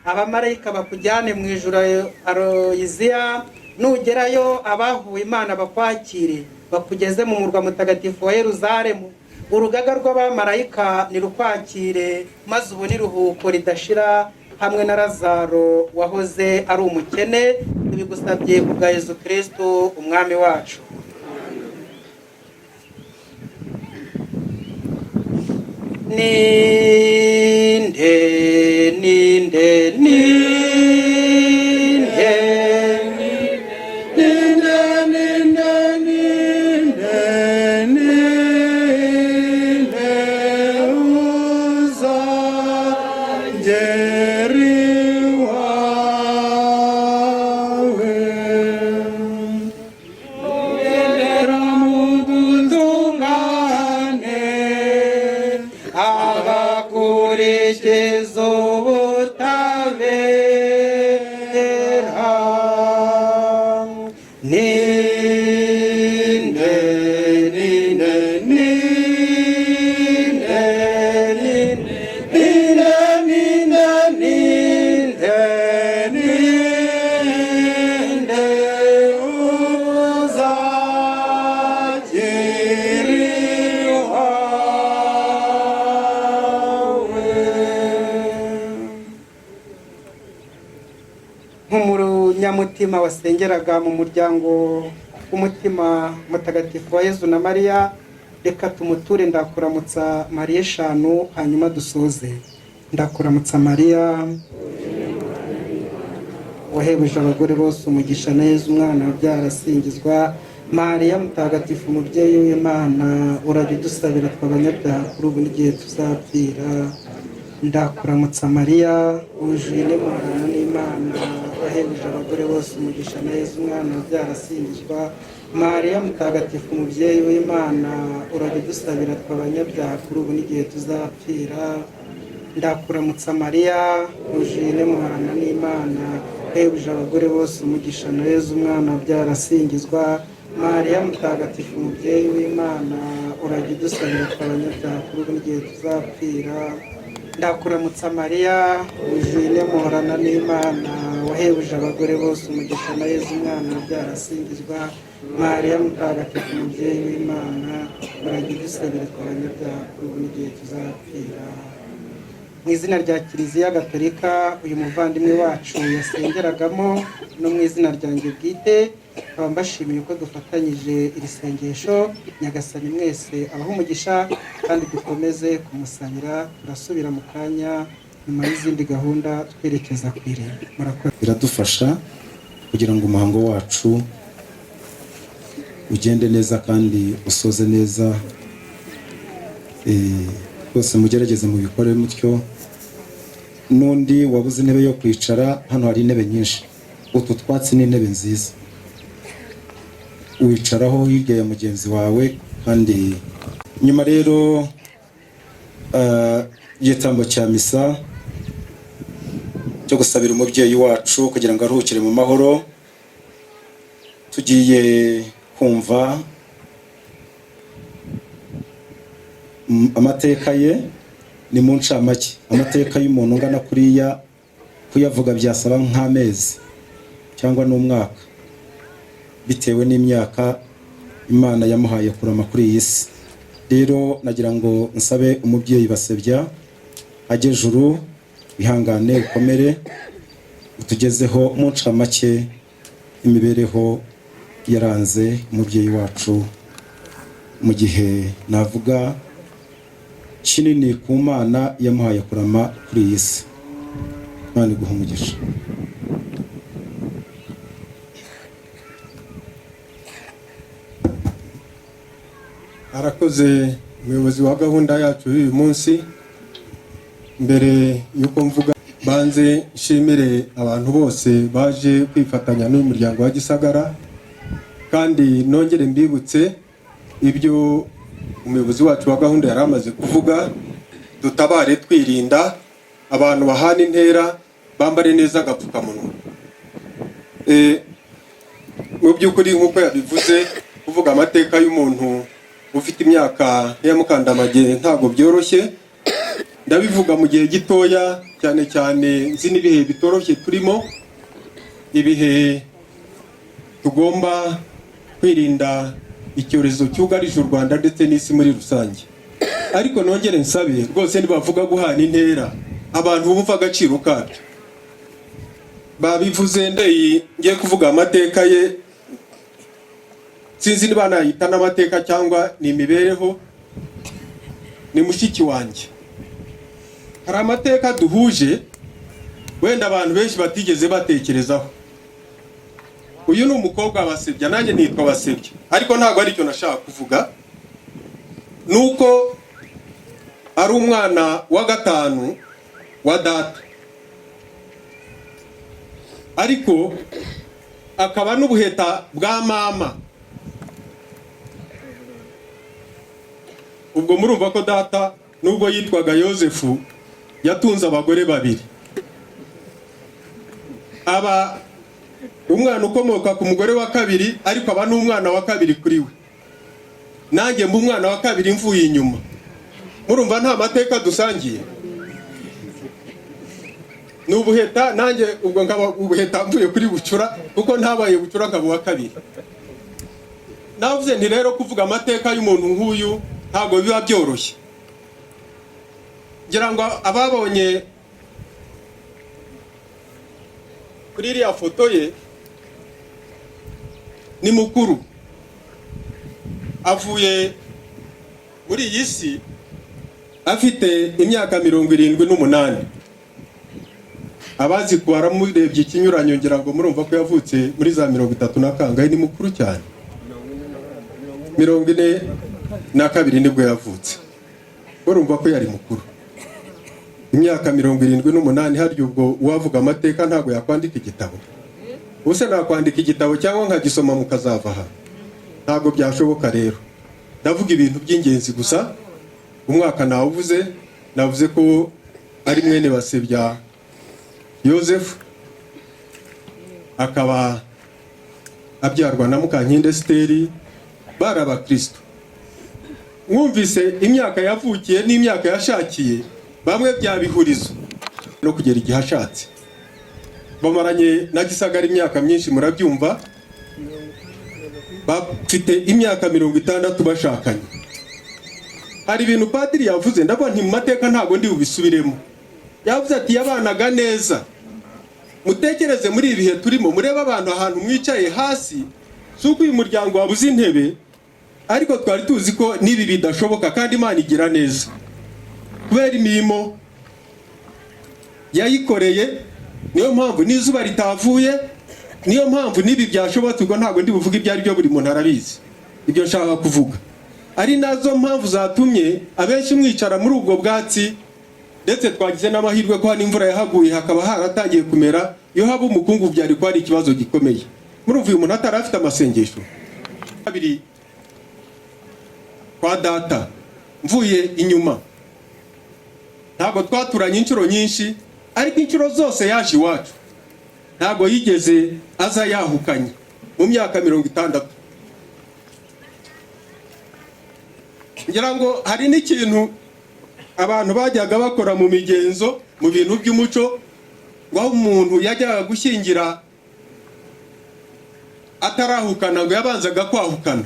Abamarayika bakujyane mu ijuru Aloysia, nugerayo abahuwe Imana bakwakire, bakugeze mu murwa mutagatifu wa Yeruzalemu. Urugaga rw'abamarayika nirukwakire, maze ubone iruhuko ridashira hamwe na Lazaro wahoze ari umukene. Tubigusabye ku bwa Yezu Kristu umwami wacu. Ninde, ninde, ninde, Ninde, ninde, ninde, ninde uzagera iwawe? Ugendera mu dutungane, abakurikiza ubutabera. Ninde, ninde, ninde. Kinyamutima wasengeraga mu muryango w'Umutima Mutagatifu wa Yezu na Mariya. Reka tumuture Ndakuramutsa Mariya eshanu, hanyuma dusoze. Ndakuramutsa Mariya, wahebuje abagore bose umugisha, na Yezu umwana wabyara asingizwa. Mariya mutagatifu, umubyeyi w'Imana, urajya udusabira twe abanyabyaha, kuri ubu n'igihe tuzapfira. Ndakuramutsa Mariya, wuzuye inema n'Imana, wahebuje abagore bose umugisha, na Yezu umwana wabyara asingizwa. Mariya mutagatifu, umubyeyi w'Imana, urajya udusabira twe abanyabyaha, kuri ubu n'igihe tuzapfira. Ndakuramutsa Mariya, wuzuye inema n'Imana, wahebuje abagore bose umugisha, na Yezu umwana wabyara asingizwa. Mariya mutagatifu, umubyeyi w'Imana, urajya udusabira twe abanyabyaha, kuri ubu n'igihe tuzapfira. Ndakuramutsa Mariya, wuzuye inema n'Imana, wahebuje abagore bose umugisha, na Yezu umwana wabyara asingizwa. Mariya mutagatifu, umubyeyi w'Imana, urajya udusabira twe abanyabyaha, kuri ubu n'igihe tuzapfira. Mu izina rya Kiliziya Gatolika uyu muvandimwe wacu yasengeragamo, no mu izina ryanjye bwite, nkaba mbashimiye uko dufatanyije iri sengesho. Nyagasani mwese abahe umugisha, kandi dukomeze kumusabira. Turasubira mu kanya nyuma y'izindi gahunda, twerekeza ku irimbi. Murakoze. Biradufasha kugira ngo umuhango wacu ugende neza kandi usoze neza. Rwose mugerageze mubikore mutyo. N'undi wabuze intebe yo kwicara, hano hari intebe nyinshi. Utu twatsi ni intebe nziza, wicaraho hirya ya mugenzi wawe. Kandi nyuma rero y'igitambo cya misa cyo gusabira umubyeyi wacu kugira ngo aruhukire mu mahoro, tugiye kumva amateka ye. Ni mu ncamake amateka y'umuntu ungana kuriya, kuyavuga byasaba nk'amezi cyangwa n'umwaka, bitewe n'imyaka Imana yamuhaye kurama kuri iyi si. Rero nagira ngo nsabe umubyeyi Basebya ajye juru, ihangane, ukomere, utugezeho mu ncamake imibereho yaranze umubyeyi wacu mu gihe navuga kinini ku Mana yamuhaye kurama kuri iyi si. Imana iguha umugisha. Arakoze umuyobozi wa gahunda yacu y'uyu munsi. Mbere y'uko mvuga, banze nshimire abantu bose baje kwifatanya n'uyu muryango wa Gisagara, kandi nongere mbibutse ibyo umuyobozi wacu wa gahunda yari amaze kuvuga. Dutabare twirinda, abantu bahana intera, bambare neza agapfukamunwa. Mu by'ukuri nk'uko yabivuze, kuvuga amateka y'umuntu ufite imyaka ya Mukandamage ntabwo byoroshye. Ndabivuga mu gihe gitoya, cyane cyane nzi n'ibihe bitoroshye turimo, ibihe tugomba kwirinda icyorezo cyugarije u Rwanda ndetse n'isi muri rusange. Ariko nongere nsabe rwose, nibavuga guhana intera, abantu bumva agaciro kabyo. Babivuze ndeyi, ngiye kuvuga amateka ye, sinzi niba nayita n'amateka cyangwa ni imibereho. Ni mushiki wanjye, hari amateka duhuje wenda abantu benshi batigeze batekerezaho. Uyu ni umukobwa Basebya, nanjye nitwa Basebya, ariko ntabwo aricyo nashaka kuvuga. Nuko ari umwana wa gatanu wa data, ariko akaba n'ubuheta bwa mama. Ubwo murumva ko data, nubwo yitwaga Yosefu, yatunze abagore babiri. Aba umwana ukomoka ku mugore wa kabiri, ariko aba n'umwana wa kabiri kuri we. Nanjye mba umwana wa kabiri mvuye inyuma. Murumva nta mateka dusangiye, ni ubuheta. Nanjye ubwo nkaba ubuheta mvuye kuri bucura, kuko ntabaye bucura nkaba uwa kabiri. Navuze nti rero kuvuga amateka y'umuntu nk'uyu ntabwo biba byoroshye. Ngira ngo ababonye kuri iriya foto ye, Ni mukuru, avuye muri iyi si afite imyaka 78. Abazi kubara murebye ikinyuranyo, ngira ngo murumva ko yavutse muri za 30 na kangahe. Ni mukuru cyane. 42 nibwo yavutse. Murumva ko yari mukuru, imyaka 78. Harya ubwo uwavuga amateka ntabwo yakwandika igitabo? Ubuse nakwandika igitabo cyangwa nkagisoma mukazava aha? Ntabwo byashoboka. Rero ndavuga ibintu by'ingenzi gusa. Umwaka nawuvuze, navuze ko ari mwene Basebya Yosefu, akaba abyarwa na Mukankindi Esiteri. Bari abakristo. Mwumvise imyaka yavukiye n'imyaka yashakiye, bamwe byabihurizo no kugera igihe ashatse. Bamaranye na Gisagara imyaka myinshi, murabyumva, bafite imyaka 60 bashakanye. Hari ibintu padiri yavuze, ndabona nti mu mateka ntabwo ndi bubisubiremo. Yavuze ati yabanaga neza. Mutekereze muri ibi bihe turimo, murebe abantu ahantu mwicaye hasi. Si uko uyu muryango wabuze intebe, ariko twari tuzi ko n'ibi bidashoboka, kandi Imana igira neza kubera imirimo yayikoreye. Niyo mpamvu n'izuba ritavuye, niyo mpamvu n'ibi byashobotse. Ubwo ntabwo ndi buvuge ibyo ari byo, buri muntu arabizi ibyo nshaka kuvuga. Ari nazo mpamvu zatumye abenshi mwicara muri ubwo bwatsi. Ndetse twagize n'amahirwe ko hano imvura yahaguye hakaba haratangiye kumera. Iyo haba umukungu byari kuba ari ikibazo gikomeye. Murumva uyu muntu atari afite amasengesho kabiri kwa data. Mvuye inyuma, ntabwo twaturanye inshuro nyinshi, ariko inshuro zose yaje iwacu ntabwo yigeze aza yahukanye mu myaka 60. Ngira ngo hari n'ikintu abantu bajyaga bakora mu migenzo, mu bintu by'umuco, ngo aho umuntu yajyaga gushyingira atarahukana, ngo yabanzaga kwahukana.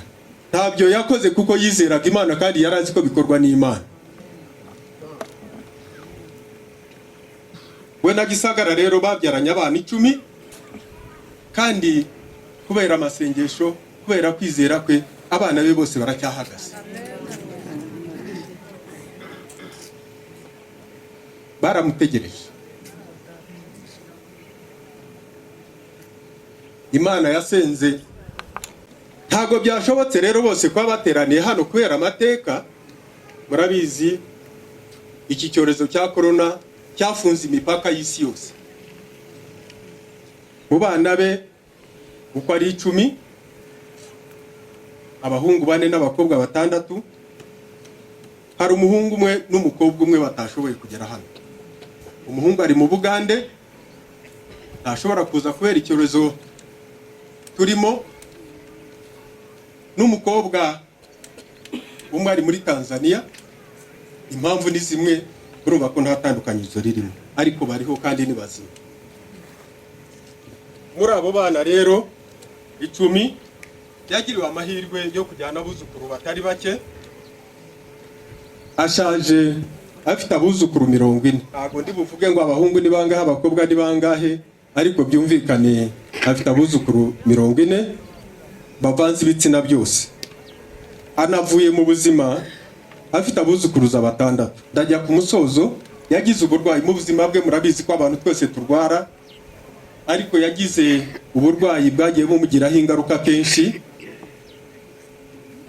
Ntabyo yakoze kuko yizeraga Imana kandi yari azi ko bikorwa n'Imana. We na Gisagara rero babyaranye abana 10, kandi kubera amasengesho, kubera kwizera kwe, abana be bose baracyahagaze. Baramutegereje. Imana yasenze. Ntabwo byashobotse rero bose kuba bateraniye hano kubera amateka. Murabizi, iki cyorezo cya korona cyafunze imipaka y'isi yose. Mu bana be uko ari 10, abahungu 4 n'abakobwa 6, hari umuhungu umwe n'umukobwa umwe batashoboye kugera hano. Umuhungu ari mu Bugande, ntashobora kuza kubera icyorezo turimo, n'umukobwa umwe ari muri Tanzania. Impamvu ni zimwe, urumva ko nta tandukanyirizo ririmo, ariko bariho kandi ni bazima. Muri abo bana rero 10, yagiriwe amahirwe yo kujyana abuzukuru batari bake. Ashaje afite abuzukuru 40. Ntabwo ndi buvuge ngo abahungu ni bangahe, abakobwa ni bangahe, ariko byumvikane afite abuzukuru 40 bavanze ibitsina byose. Anavuye mu buzima afite abuzukuruza 6. Ndajya ku musozo. Yagize uburwayi mu buzima bwe, murabizi ko abantu twese turwara, ariko yagize uburwayi bwagiye bumugiraho ingaruka kenshi.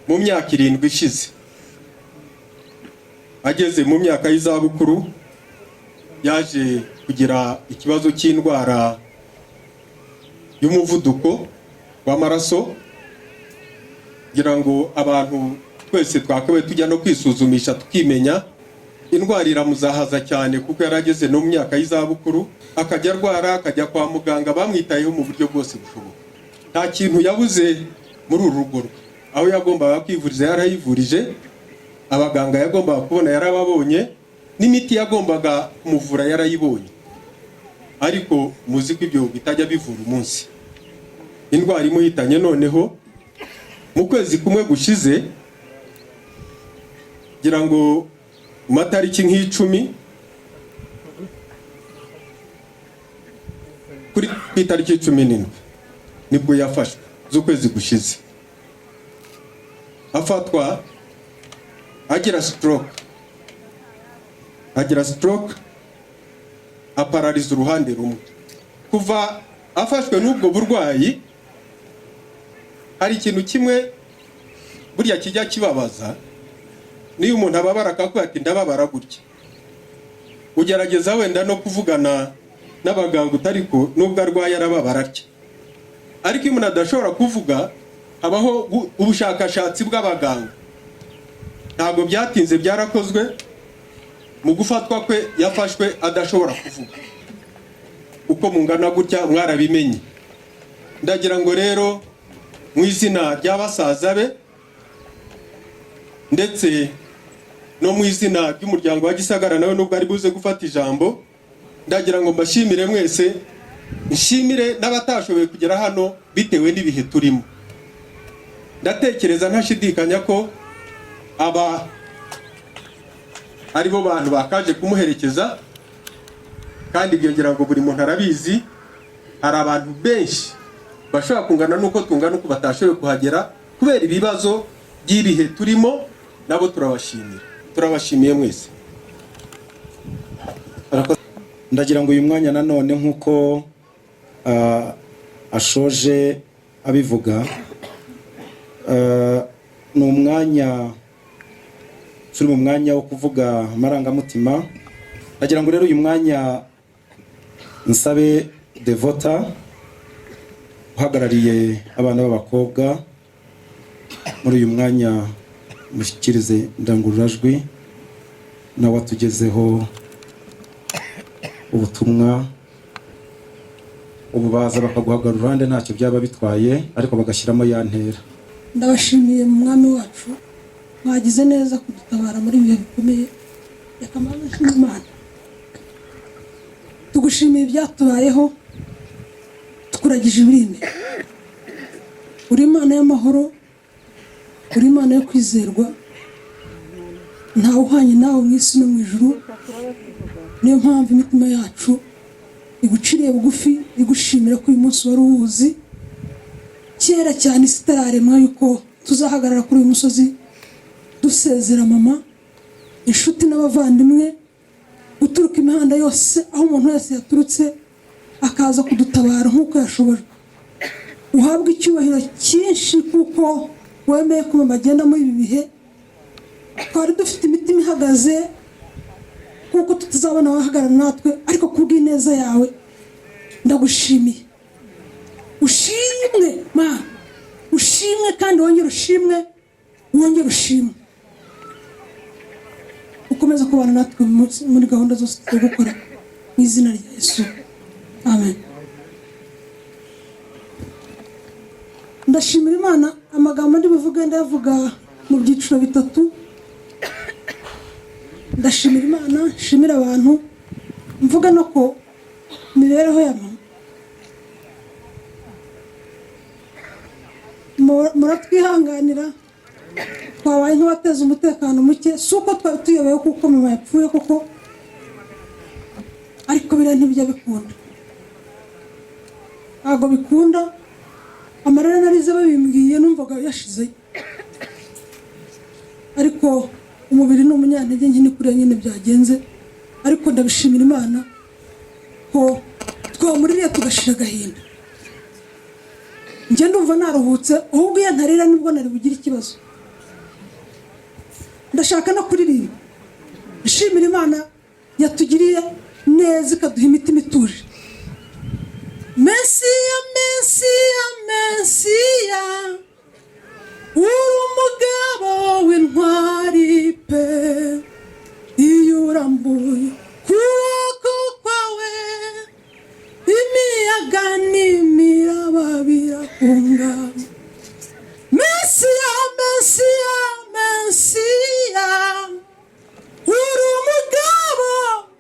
Mu myaka 7 ishize, ageze mu myaka y'izabukuru, yaje kugira ikibazo cy'indwara y'umuvuduko w'amaraso. Kugira ngo abantu twese twakabaye tujya no kwisuzumisha tukimenya. Indwara iramuzahaza cyane kuko yari ageze no mu myaka y'izabukuru, akajya arwara, akajya kwa muganga, bamwitayeho mu buryo bwose bushoboka. Nta kintu yabuze muri uru rugo rwe. Aho yagombaga kwivuriza yarayivurije, abaganga yagombaga kubona yarababonye, n'imiti yagombaga kumuvura yarayibonye. Ariko muzi ko ibyo bitajya bivura umunsi. Indwara imuhitanye noneho mu kwezi kumwe gushize, ngira ngo mu matariki nk'10, kuri ku itariki 17 nibwo yafashwe. z'ukwezi gushize. Afatwa agira stroke, aparariza uruhande rumwe. Kuva afashwe n'ubwo burwayi, hari ikintu kimwe burya kijya kibabaza. Niyo umuntu ababara akakubwira ati: "Ndababara gutya," ugerageza wenda no kuvugana n'abaganga, utariko nubwo arwaye arababara atya. Ariko iyo umuntu adashobora kuvuga, habaho ubushakashatsi bw'abaganga. Ntabwo byatinze, byarakozwe. Mu gufatwa kwe, yafashwe adashobora kuvuga. Uko mungana gutya mwarabimenye. Ndagira ngo rero mu izina rya basaza be, ndetse no mu izina ry'umuryango wa Gisagara, nawe nubwo ari buze gufata ijambo, ndagira ngo mbashimire mwese, nshimire n'abatashoboye kugera hano bitewe n'ibihe turimo. Ndatekereza ntashidikanya ko aba ari bo bantu bakaje kumuherekeza, kandi ibyo ngira ngo buri muntu arabizi. Hari abantu benshi bashobora kungana n'uko tungana uko batashoboye kuhagera kubera ibibazo by'ibihe turimo. Nabo turabashimira, turabashimiye mwese. Ndagira ngo uyu mwanya nanone, nk'uko ashoje abivuga, ni umwanya turi mu mwanya wo kuvuga amarangamutima. Ndagira ngo rero uyu mwanya nsabe Devota uhagarariye abana b'abakobwa muri uyu mwanya, mushyikirize indangururamajwi, nawe atugezeho ubutumwa. Ubu baza bakaguhagarara uruhande, ntacyo byaba bitwaye, ariko bagashyiramo ya ntera. Ndabashimiye mu Mwami wacu, mwagize neza kudutabara muri ibihe bikomeye. Reka mpamvu nshima Imana. Tugushimiye ibyatubayeho, tukuragije ibiri imbere. Uri Imana y'amahoro, uri Imana yo kwizerwa, ntawe uhwanye nawe mu isi no mu ijuru. Niyo mpamvu imitima yacu iguciriye bugufi, igushimira ko uyu munsi wari uwuzi kera cyane, isi itararemwa, yuko tuzahagarara kuri uyu musozi dusezera mama. Inshuti n'abavandimwe guturuka imihanda yose, aho umuntu wese yaturutse akaza kudutabara nk'uko yashobora, uhabwe icyubahiro cyinshi kuko wemeye ko mama agenda muri ibi bihe. Twari dufite imitima ihagaze kuko tutazabona abahagarara natwe, ariko kubw'ineza yawe ndagushimiye. Ushimwe Mana, ushimwe kandi wongere ushimwe, wongere ushimwe. Ukomeze kubana natwe muri gahunda zose turi gukora, mu izina rya Yesu, amen. Ndashimira Imana. Amagambo ndi buvuge ndayavuga mu byiciro bitatu. Ndashimira Imana, nshimira abantu, mvuga no ko imibereho ya mama. Muratwihanganira, twabaye nk'abateza umutekano muke. Si uko twari tuyobewe kuko mama yapfuye koko, ariko biriya ntibijya bikunda, ntabwo bikunda. Amarira narize babimbwiye, numvaga yashizeyo, ariko umubiri ni umunyantege nke, ni kuriya nyine byagenze. Ariko ndabishimira Imana ko twamuririye tugashira agahinda. Njye ndumva naruhutse, ahubwo iyo ntarira nibwo nari bugire ikibazo. Ndashaka no kuririmba nshimira Imana yatugiriye neza, ikaduha imitima ituje. Mesiya, Mesiya, Mesiya, uri umugabo w'intwari pe! Iyo urambuye ukuboko kwawe, imiyaga n'imiraba birahunga. Mesiya, Mesiya, Mesiya, uri umugabo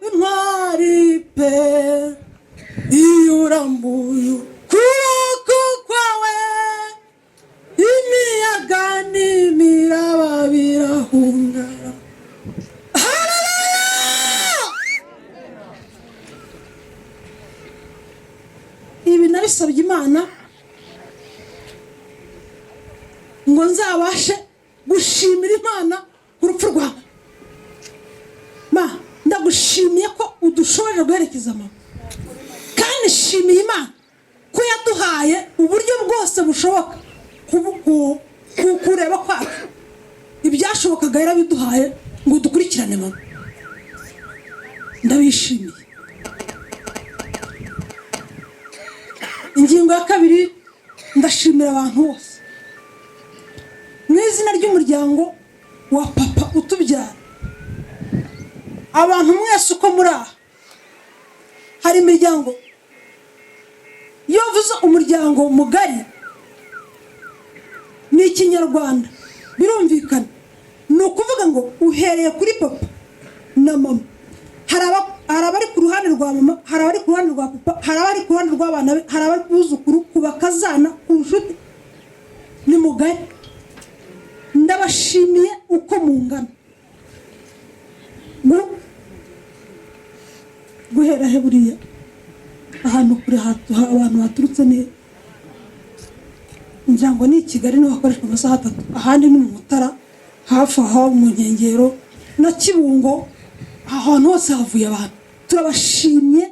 w'intwari pe! Iyo urambuye ukuboko kwawe, imiyaga n'imiraba birahunga. Haleluya! Ibi nabisabye Imana. Ngo nzabashe gushimira Imana ku rupfu rwawe. Ma, ndagushimiye ko udushoboje guherekeza mama, kandi nshimiye Imana ko yaduhaye uburyo bwose bushoboka kureba kwacu. Ibyashobokaga yarabiduhaye ngo dukurikirane mama. Ndabishimiye. Ingingo ya kabiri, ndashimira abantu bose mu izina ry'umuryango wa papa utubyara. Abantu mwese uko muri aha, hari imiryango. Iyo uvuze umuryango mugari ni Ikinyarwanda, birumvikana. Ni ukuvuga ngo uhereye kuri papa na mama, hari abari ku ruhande rwa mama, hari abari ku ruhande rwa papa, hari abari ku ruhande rw'abana be, hari abari ku buzukuru, ku bakazana, ku nshuti. Ni mugari. Ndabashimiye uko mungana. Guhera he buriya ahantu kure abantu baturutse ni ngira ngo ni i Kigali niho hakoreshwa amasaha 3, ahandi ni mu Mutara hafi aho mu nkengero na Kibungo, ahantu hose havuye abantu. Turabashimye,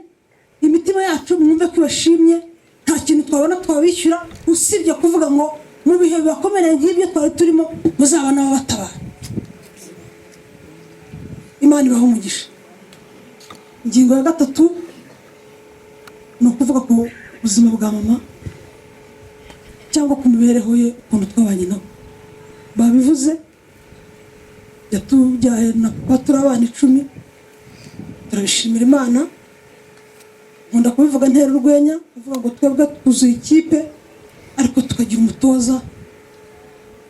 imitima yacu mwumve ko ibashimye. Nta kintu twabona twabishyura usibye kuvuga ngo mu bihe bibakomereye nk'ibyo twari turimo muzabana babatabara. Imana ibahe umugisha. Ingingo ya gatatu ni ukuvuga ku buzima bwa mama cyangwa ku mibereho ye, ukuntu twabanye nabo. Babivuze, yatubyaye na papa turi abana 10. Turabishimira Imana. Nkunda kubivuga ntera urwenya, kuvuga ngo twebwe twuzuye ikipe ariko tukagira umutoza.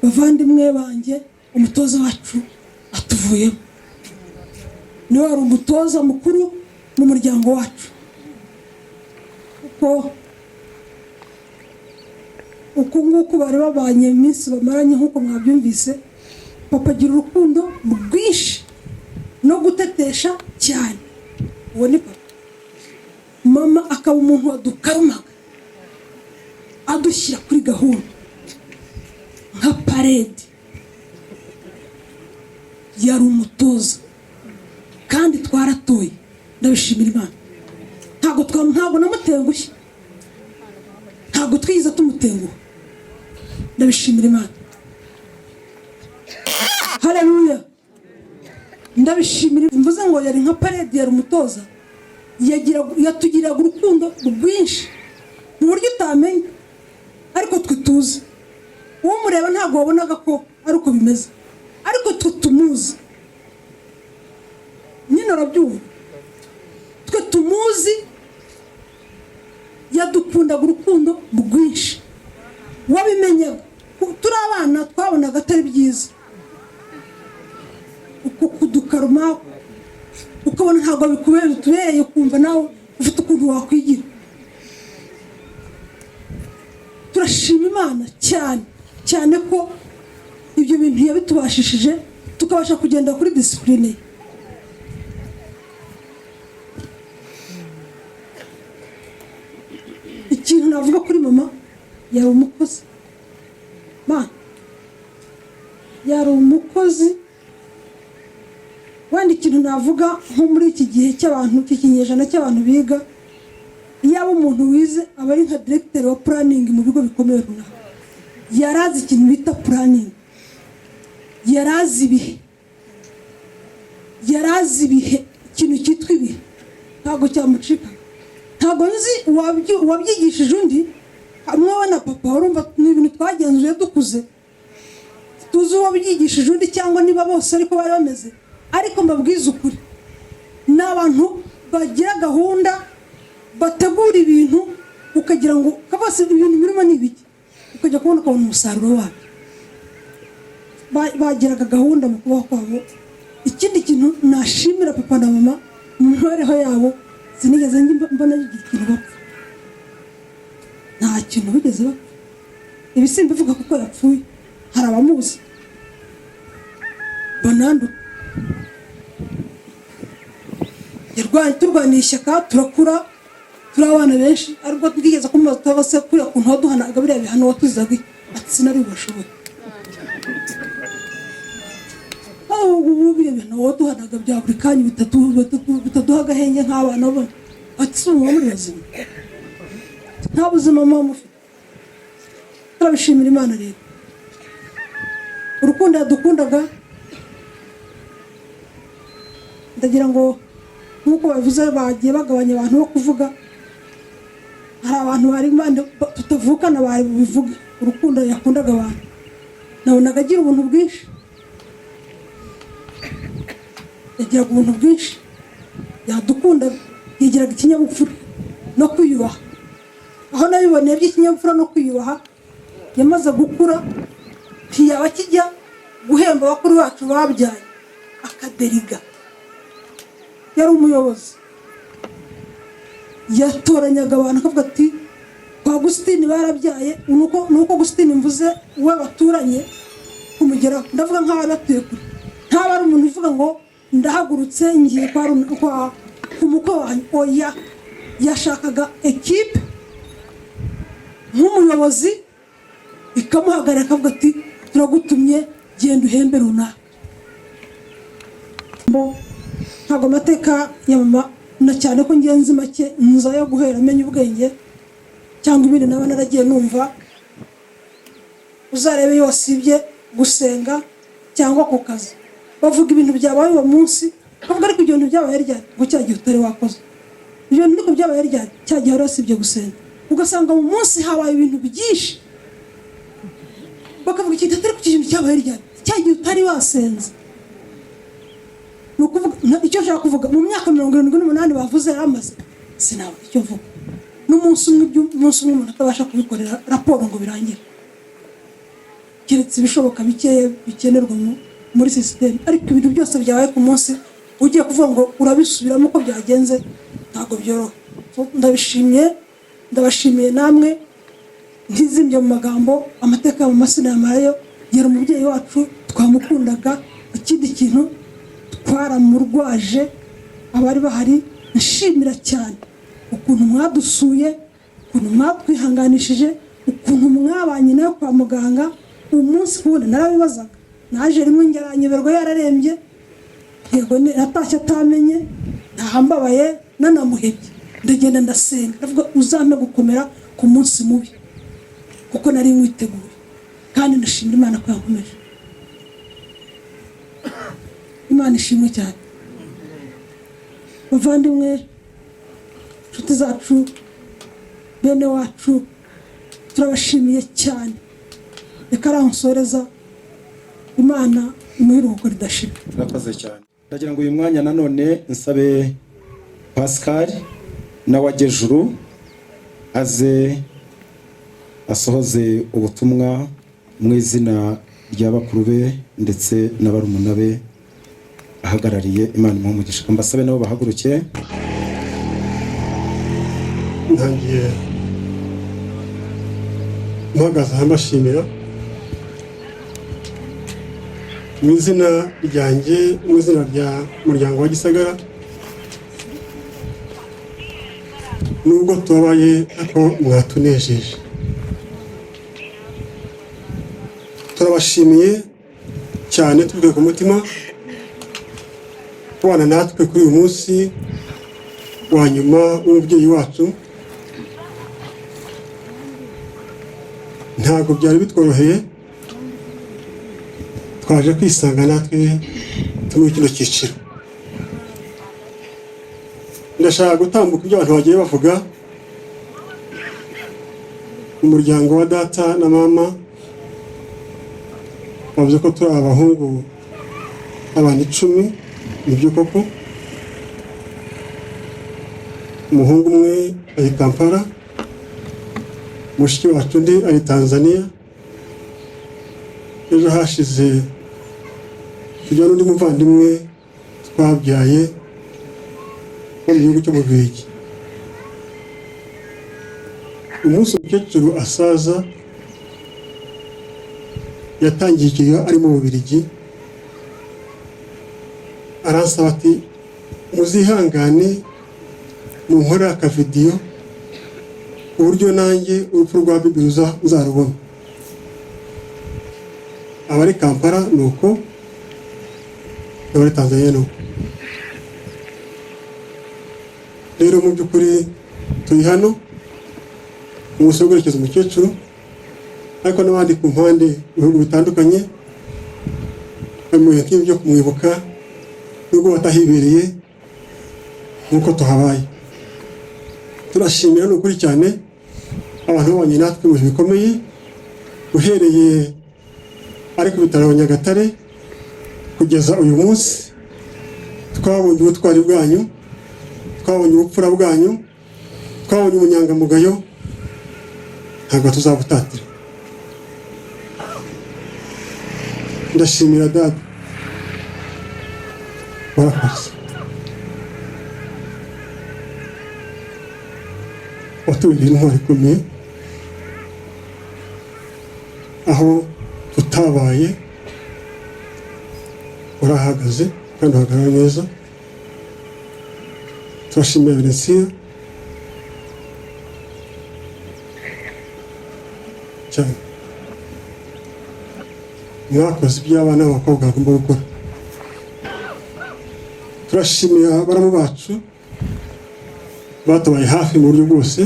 Bavandimwe banjye, umutoza wacu atuvuyemo, niwe wari umutoza mukuru mu muryango wacu, kuko uku nguku bari babanye iminsi bamaranye nk'uko mwabyumvise. Papa agira urukundo rwinshi no gutetesha cyane, uwo ni papa. Mama akaba umuntu wadukarumaga adushyira kuri gahunda nka parede. Yari umutoza kandi twaratoye. Ndabishimira Imana. Ntabwo namutengushye, ntabwo twigeze tumutenguha. Ndabishimira Imana. Haleluya. Ndabishimira. Mvuze ngo yari nka parede, yari umutoza, yatugiriraga urukundo rwinshi mu buryo utamenya, ariko twe tuzi. Uwo mureba ntabwo wabonaga ko ari uko bimeze, ariko twe tumuzi nyine, urabyumva, twe tumuzi yadukundaga urukundo rwinshi. Wabimenyaga turi abana, twabonaga atari byiza uko kudukaruma, ukabona ntabwo bitubereye, ukumva nawe ufite ukuntu wakwigira. Turashima Imana cyane cyane ko ibyo bintu yabitubashishije, tukabasha kugenda kuri disipurine ye. Ikintu navuga kuri mama, yari umukozi. Yari umukozi. Wenda ikintu navuga nko muri iki gihe cy'abantu, iki kinyejana cy'abantu biga, yaba umuntu wize aba ari nka directeur wa planning mu bigo bikomeye runaka. Yarazi ikintu bita planning, yarazi ibihe, yarazi ibihe, ikintu cyitwa ibihe ntabwo cyamucika. Ntabwo nzi uwabyigishije undi, hamwe na papa. Urumva ni ibintu twagenzuye dukuze, tuzi uwabyigishije undi cyangwa niba bose ariko bari bameze. Ariko mbabwize ukuri, ni abantu bagira gahunda, bategura ibintu, ukagira ngo bose ibintu birimo ni ibiki, ukajya kubona ukabona umusaruro wabyo. Bagiraga gahunda mu kubaho kwabo. Ikindi kintu nashimira papa na mama mu mibereho yabo, sinigeze mbona ikintu bapfa. Nta kintu bigeze bapfa. Ibisimba ivuga kuko yapfuye, hari abamuzi bananduka. Turwaniye ishyaka, turakura, turi abana benshi, ariko twigeze kumubaza se kuriya kuntu waduhanaga biriya bihano watuzaga, ati sinari bubashoboye. Ubu bintu waduhanaga bya buri kanya bitatu bitaduha agahenge nk'abana bo. Ati: "Si ubu muri bazima, nta buzima muba mufite." Turabishimira Imana rero urukundo yadukundaga. Ndagira ngo nk'uko babivuze, bagiye bagabanya abantu bo kuvuga. Hari abantu bari bandi tutavukana bari bubivuge. Urukundo yakundaga abantu, nabonaga agira ubuntu bwinshi, yagiraga ubuntu bwinshi, yadukundaga, yigiraga ikinyabupfura no kwiyubaha. Aho nabiboneye by'ikinyabupfura no kwiyubaha, yamaze gukura ntiyaba akijya guhemba bakuru bacu babyaye, akaderiga. Yari umuyobozi, yatoranyaga abantu akavuga ati: "Kwa Gusitini barabyaye." Nuko Gusitini mvuze we baturanye kumugeraho, ndavuga nk'abari batuye kure. Ntaba ari umuntu uvuga ngo ndahagurutse ngiye kwa ku mukwe wanjye, oya. Yashakaga ekipe nk'umuyobozi ikamuhagarara, akavuga ati: "Turagutumye, genda uhembe runaka." Ntabwo amateka ya mama, na cyane ko ngenzi make nza yo guhera amenya ubwenge cyangwa ibindi naba naragiye numva. Uzarebe iyo wasibye gusenga cyangwa ku kazi, bavuga ibintu byabaye uwo munsi, bavuga: "Ariko ibyo bintu byabaye ryari?" Ngo: "Cya gihe utari wakoze ibyo bintu." "Ariko byabaye ryari?" "Cya gihe wari wasibye gusenga." Ugasanga mu munsi habaye ibintu byinshi, bakavuga ikintu atari ku kintu cyabaye ryari? "Cya gihe utari wasenze." Ni ukuvuga icyo nshaka kuvuga, mu myaka 78 bavuze yari amaze, sinabona icyo mvuga n'umunsi umwe. Umunsi umwe umuntu atabasha kubikorera raporo ngo birangire, keretse ibishoboka bikeya bikenerwa muri sisiteme. Ariko ibintu byose byabaye ku munsi, ugiye kuvuga ngo urabisubiramo uko byagenze, ntabwo byoroha. So, ndabishimye, ndabashimiye namwe. Ntizimbye mu magambo, amateka ya mama sinayamarayo. Yari umubyeyi wacu, twamukundaga. Ikindi kintu, twaramurwaje abari bahari. Nshimira cyane ukuntu mwadusuye, ukuntu mwatwihanganishije, ukuntu mwabanye nawe kwa muganga umunsi ku wundi. Narabibazaga, naje rimwe ngeranyoberwa yararembye. Yego, natashye atamenye, ntahambabaye, nanamuhebye. Ndagenda ndasenga, ndavuga: "Uzampe gukomera ku munsi mubi," kuko nari nkwiteguye. Kandi ndashimira Imana ko yankomeje. Imana ishimwe cyane. Bavandimwe, inshuti zacu, bene wacu, turabashimiye cyane. Reka aransoreza, Imana imuhe iruhuko ridashira. Urakoze cyane. Ndagira ngo uyu mwanya nanone nsabe Pascal nawe ajye aze asohoze ubutumwa mu izina rya bakuru be ndetse na barumuna be ahagarariye. Imana imuhe umugisha. Mbasabe nabo bahaguruke. Ntangiye mpagaze aha mbashimira mu izina ryanjye, mu izina rya muryango wa Gisagara. Nubwo tubabaye, ariko mwatunejeje, turabashimiye cyane tuvuye ku mutima kubana natwe kuri uyu munsi wa nyuma w'umubyeyi wacu. Ntabwo byari bitworoheye, twaje kwisanga natwe turi muri kino cyiciro. Ndashaka gutambuka ibyo abantu bagiye bavuga. Umuryango wa data na mama bavuze ko turi abahungu abantu 10. Nibyo koko, umuhungu umwe ari Kampala, mushiki wacu undi ari Tanzania. Ejo hashize tujya n'undi muvandimwe twabyaye wo mu gihugu cyo mu Bubiligi. Umunsi umukecuru asaza, yatangiye ikiriyo ari mu Bubiligi, aransaba ati: "Muzihangane munkorere akavidiyo ku buryo nanjye urupfu rwa bibi nzarubona." Abari Kampala ni uko. N'abari Tanzania ni uko. Rero mu by'ukuri turi hano umunsi wo guherekeza umukecuru, ariko n'abandi ku mpande mu bihugu bitandukanye bari mu bihe nk'ibi byo kumwibuka, nubwo batahibereye nk'uko tuhabaye. Turashimira ni ukuri cyane abantu babanye natwe mu bihe bikomeye, uhereye ari ku bitaro Nyagatare kugeza uyu munsi. Twabonye ubutwari bwanyu, twabonye ubupfura bwanyu, twabonye ubunyangamugayo, ntabwo tuzabutatira. Ndashimira data, warakoze, watubereye intwari ikomeye aho tutabaye, urahagaze kandi uhagarara neza. Turashimira Venesiya cyane, mwakoze ibyo abana b'abakobwa bagomba gukora. Turashimira baramu bacu batubaye hafi mu buryo bwose,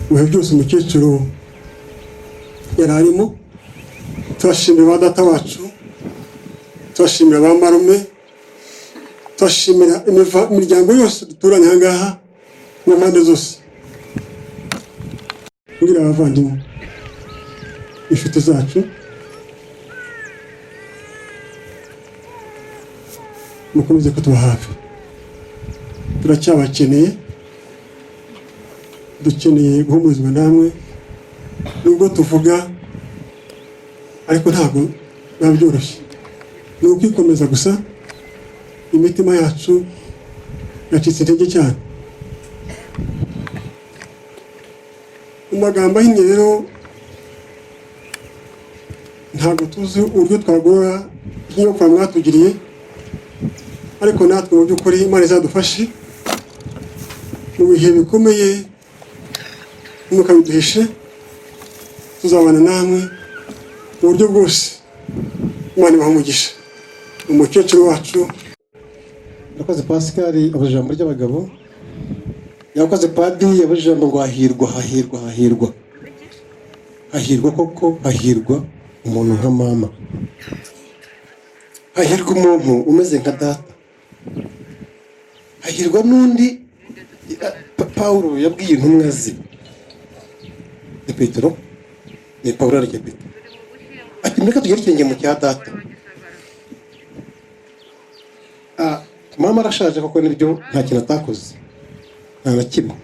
mu bihe byose umukecuru yari arimo. Turashimira ba data bacu, turashimira ba marume, turashimira imiryango yose duturanye aha ngaha mu mpande zose. Mbwira abavandimwe, inshuti zacu, mukomeze kutuba hafi, turacyabakeneye, dukeneye guhumurizwa namwe, nubwo tuvuga ariko ntabwo biba byoroshye, ni ukwikomeza gusa. Imitima yacu yacitse intege cyane. Mu magambo ahinnye rero, ntabwo tuzi uburyo twagorora ikinyabupfura mwatugiriye, ariko natwe mu by'ukuri Imana izadufashe mu bihe bikomeye, ntimukabiduhishe, tuzabana namwe mu buryo bwose. Imana ibahe umugisha umukecuru wacu. Yakoze Pascal abuze ijambo ry'abagabo, yakoze padiri yabuze ijambo ngo hahirwa, hahirwa, hahirwa, hahirwa koko, hahirwa umuntu nka mama, hahirwa umuntu umeze nka data, hahirwa n'undi. Pawulo yabwiye intumwa ze, ni Petero, ni Pawulo arya Petero ati mureke tugere ikirenge mu cya data. Mama arashaje koko, nibyo, nta kintu atakoze, nta na kimwe.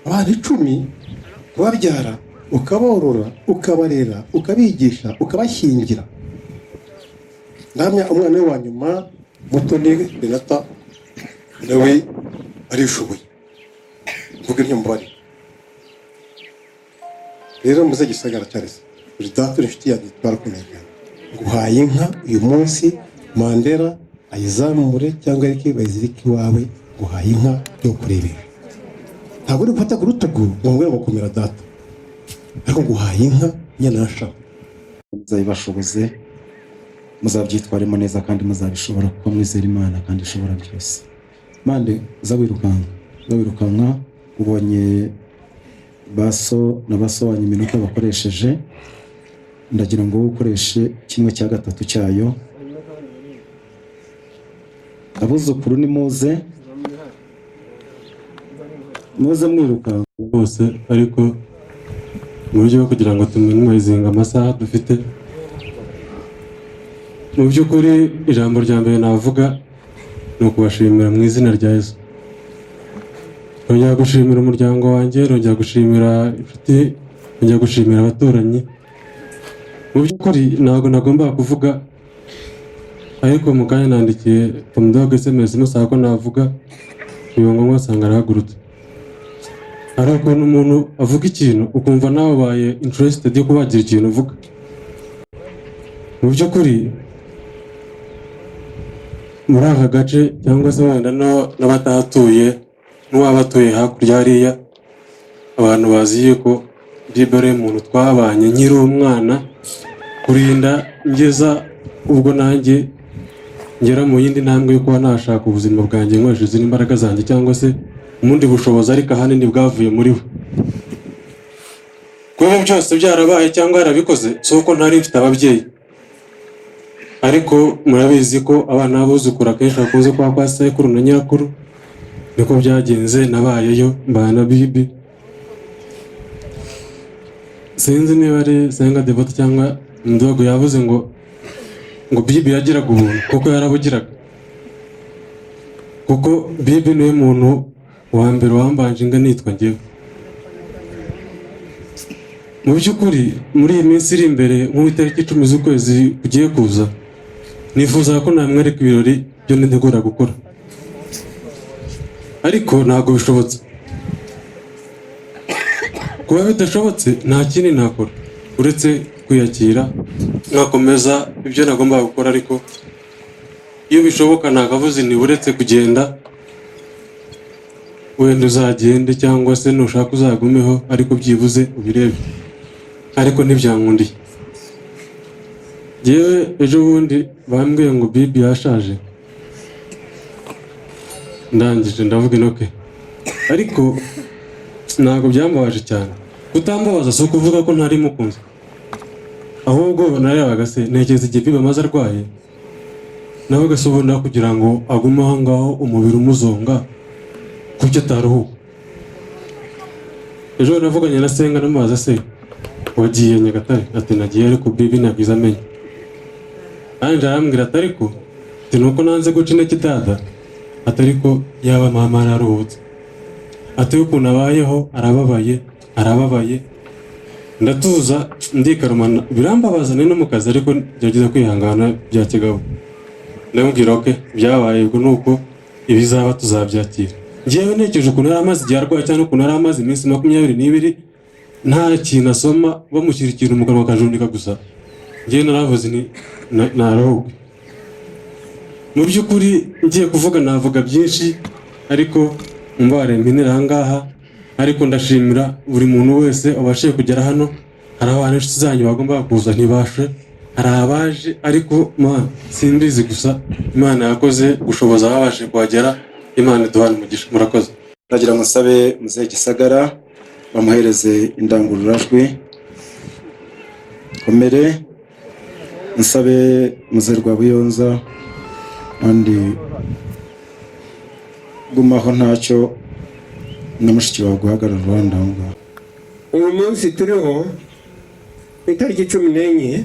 Abantu 10 kubabyara, ukaborora, ukabarera, ukabigisha, ukabashyingira. Ndahamya umwana we wa nyuma Mutoni Renata nawe arishoboye, mvuge ntimubare. Rero muze Gisagara Charles, uri data, uri inshuti yanjye, twarakomeye cyane. Nguhaye inka uyu munsi, Mandela ayizamure cyangwa areke bayizirike iwawe, nguhaye inka yo kurebera. Ntabwo uri gufata ku rutugu ngo ngwe ngo komera data, ariko nguhaye inka nyanasha. Muzabibashoboze, muzabyitwaremo neza kandi muzabishobora, kuko mwizera Imana kandi ishobora byose. Mande za wirukanka, za wirukanka, ubonye baso na baso wanyu iminota bakoresheje, ndagira ngo ukoreshe 1/3 cyayo. Abuzukuru ni muze, muze mwirukanka bose, ariko mu buryo bwo kugira ngo tuminimizinge amasaha dufite, mu by'ukuri ijambo rya mbere navuga ni ukubashimira mu izina rya Yesu. Nongera gushimira umuryango wanjye, nongera gushimira inshuti, nongera gushimira abaturanyi. Mu by'ukuri ntabwo nagombaga kuvuga, ariko mu kanya nandikiye Pomdog SMS musaba ko navuga, biba ngombwa asanga arahagurutse. Hari ukuntu umuntu avuga ikintu ukumva nawe ubaye interested yo kuba wagira ikintu uvuga. Mu by'ukuri muri aka gace cyangwa se wenda n'abatahatuye n'uwaba atuye hakurya hariya, abantu bazi yuko Bible ari umuntu twabanye nkiri umwana, kurinda ngeza ubwo nanjye ngera mu yindi ntambwe yo kuba nashaka ubuzima bwanjye nkoresheje izindi mbaraga zanjye cyangwa se ubundi bushobozi, ariko ahanini bwavuye muri we. Kuba byose byarabaye cyangwa yarabikoze, si uko ntari mfite ababyeyi, ariko murabizi ko abana b'abuzukuru akenshi bakunze kuba kwa sekuru na nyirakuru. Niko byagenze, nabayeyo mbana na bibi. Sinzi niba ari Senga Devote cyangwa Ndogo yavuze ngo bibi yagiraga ubuntu, kuko yarabugiraga, kuko bibi niwe muntu wa mbere wambanje inga nitwa njyewe. Mu by'ukuri, muri iyi minsi iri imbere, nk'itariki 10 z'ukwezi kugiye kuza, nifuza ko namwereka ibirori byo ntegura gukora, ariko ntabwo bishobotse. Kuba bidashobotse, nta kindi nakora uretse kwiyakira, nkakomeza ibyo nagombaga gukora. Ariko iyo bishoboka nakavuze nti uretse kugenda, wenda uzagende cyangwa se nushaka uzagumeho, ariko byibuze ubirebe, ariko ntibyankundiye. Yewe, ejo bundi bambwiye ngo bibi yashaje, ndangije ndavuga inoke, ariko ntabwo byambabaje cyane. Kutambabaza si ukuvuga ko ntari mukunze, ahubwo narebaga se ntekereza igihe bibi amaze arwaye, nawe se ubona kugira ngo agume aho ngaho umubiri umuzonga, kuki ataruhuka? Ejo navuganye na Senga, namubaza se wagiye Nyagatare? Ati nagiye, ariko bibi nabwiza amenye. Ange arambwira ati ariko ati nuko nanze guca intege dada, ati ariko yaba mama yararuhutse, ati ukuntu abayeho arababaye, arababaye. Ndatuza, ndikarumana, birambabaza, ni no mu kazi, ariko ngerageza kwihangana bya kigabo. Ndamubwira okay, byabaye ubwo nuko ibizaba tuzabyakira. Ngewe ntekereje ukuntu yari amaze igihe arwaye, cyangwa ukuntu yari amaze iminsi 22 nta kintu asoma, bamushyira ikintu mu kanwa akajundika gusa. Ngewe naravuze nti naruhuke. Mu by'ukuri ngiye kuvuga navuga byinshi, ariko mbare mpinira aha ngaha. Ariko ndashimira buri muntu wese wabashije kugera hano. Hari abantu inshuti zanyu bagomba kuza ntibashe, hari abaje ariko simbizi, gusa Imana yakoze gushoboza ababashije kuhagera. Imana iduhane umugisha, murakoze. Ndagira ngo nsabe Muzehe Gisagara bamuhereze indangururamajwi. Komere, nsabe Muzehe Rwabuyonza kandi gumaho ntacyo, na mushiki wawe guhagarara uruhande aho ngaho. Uyu munsi turiho ku itariki 14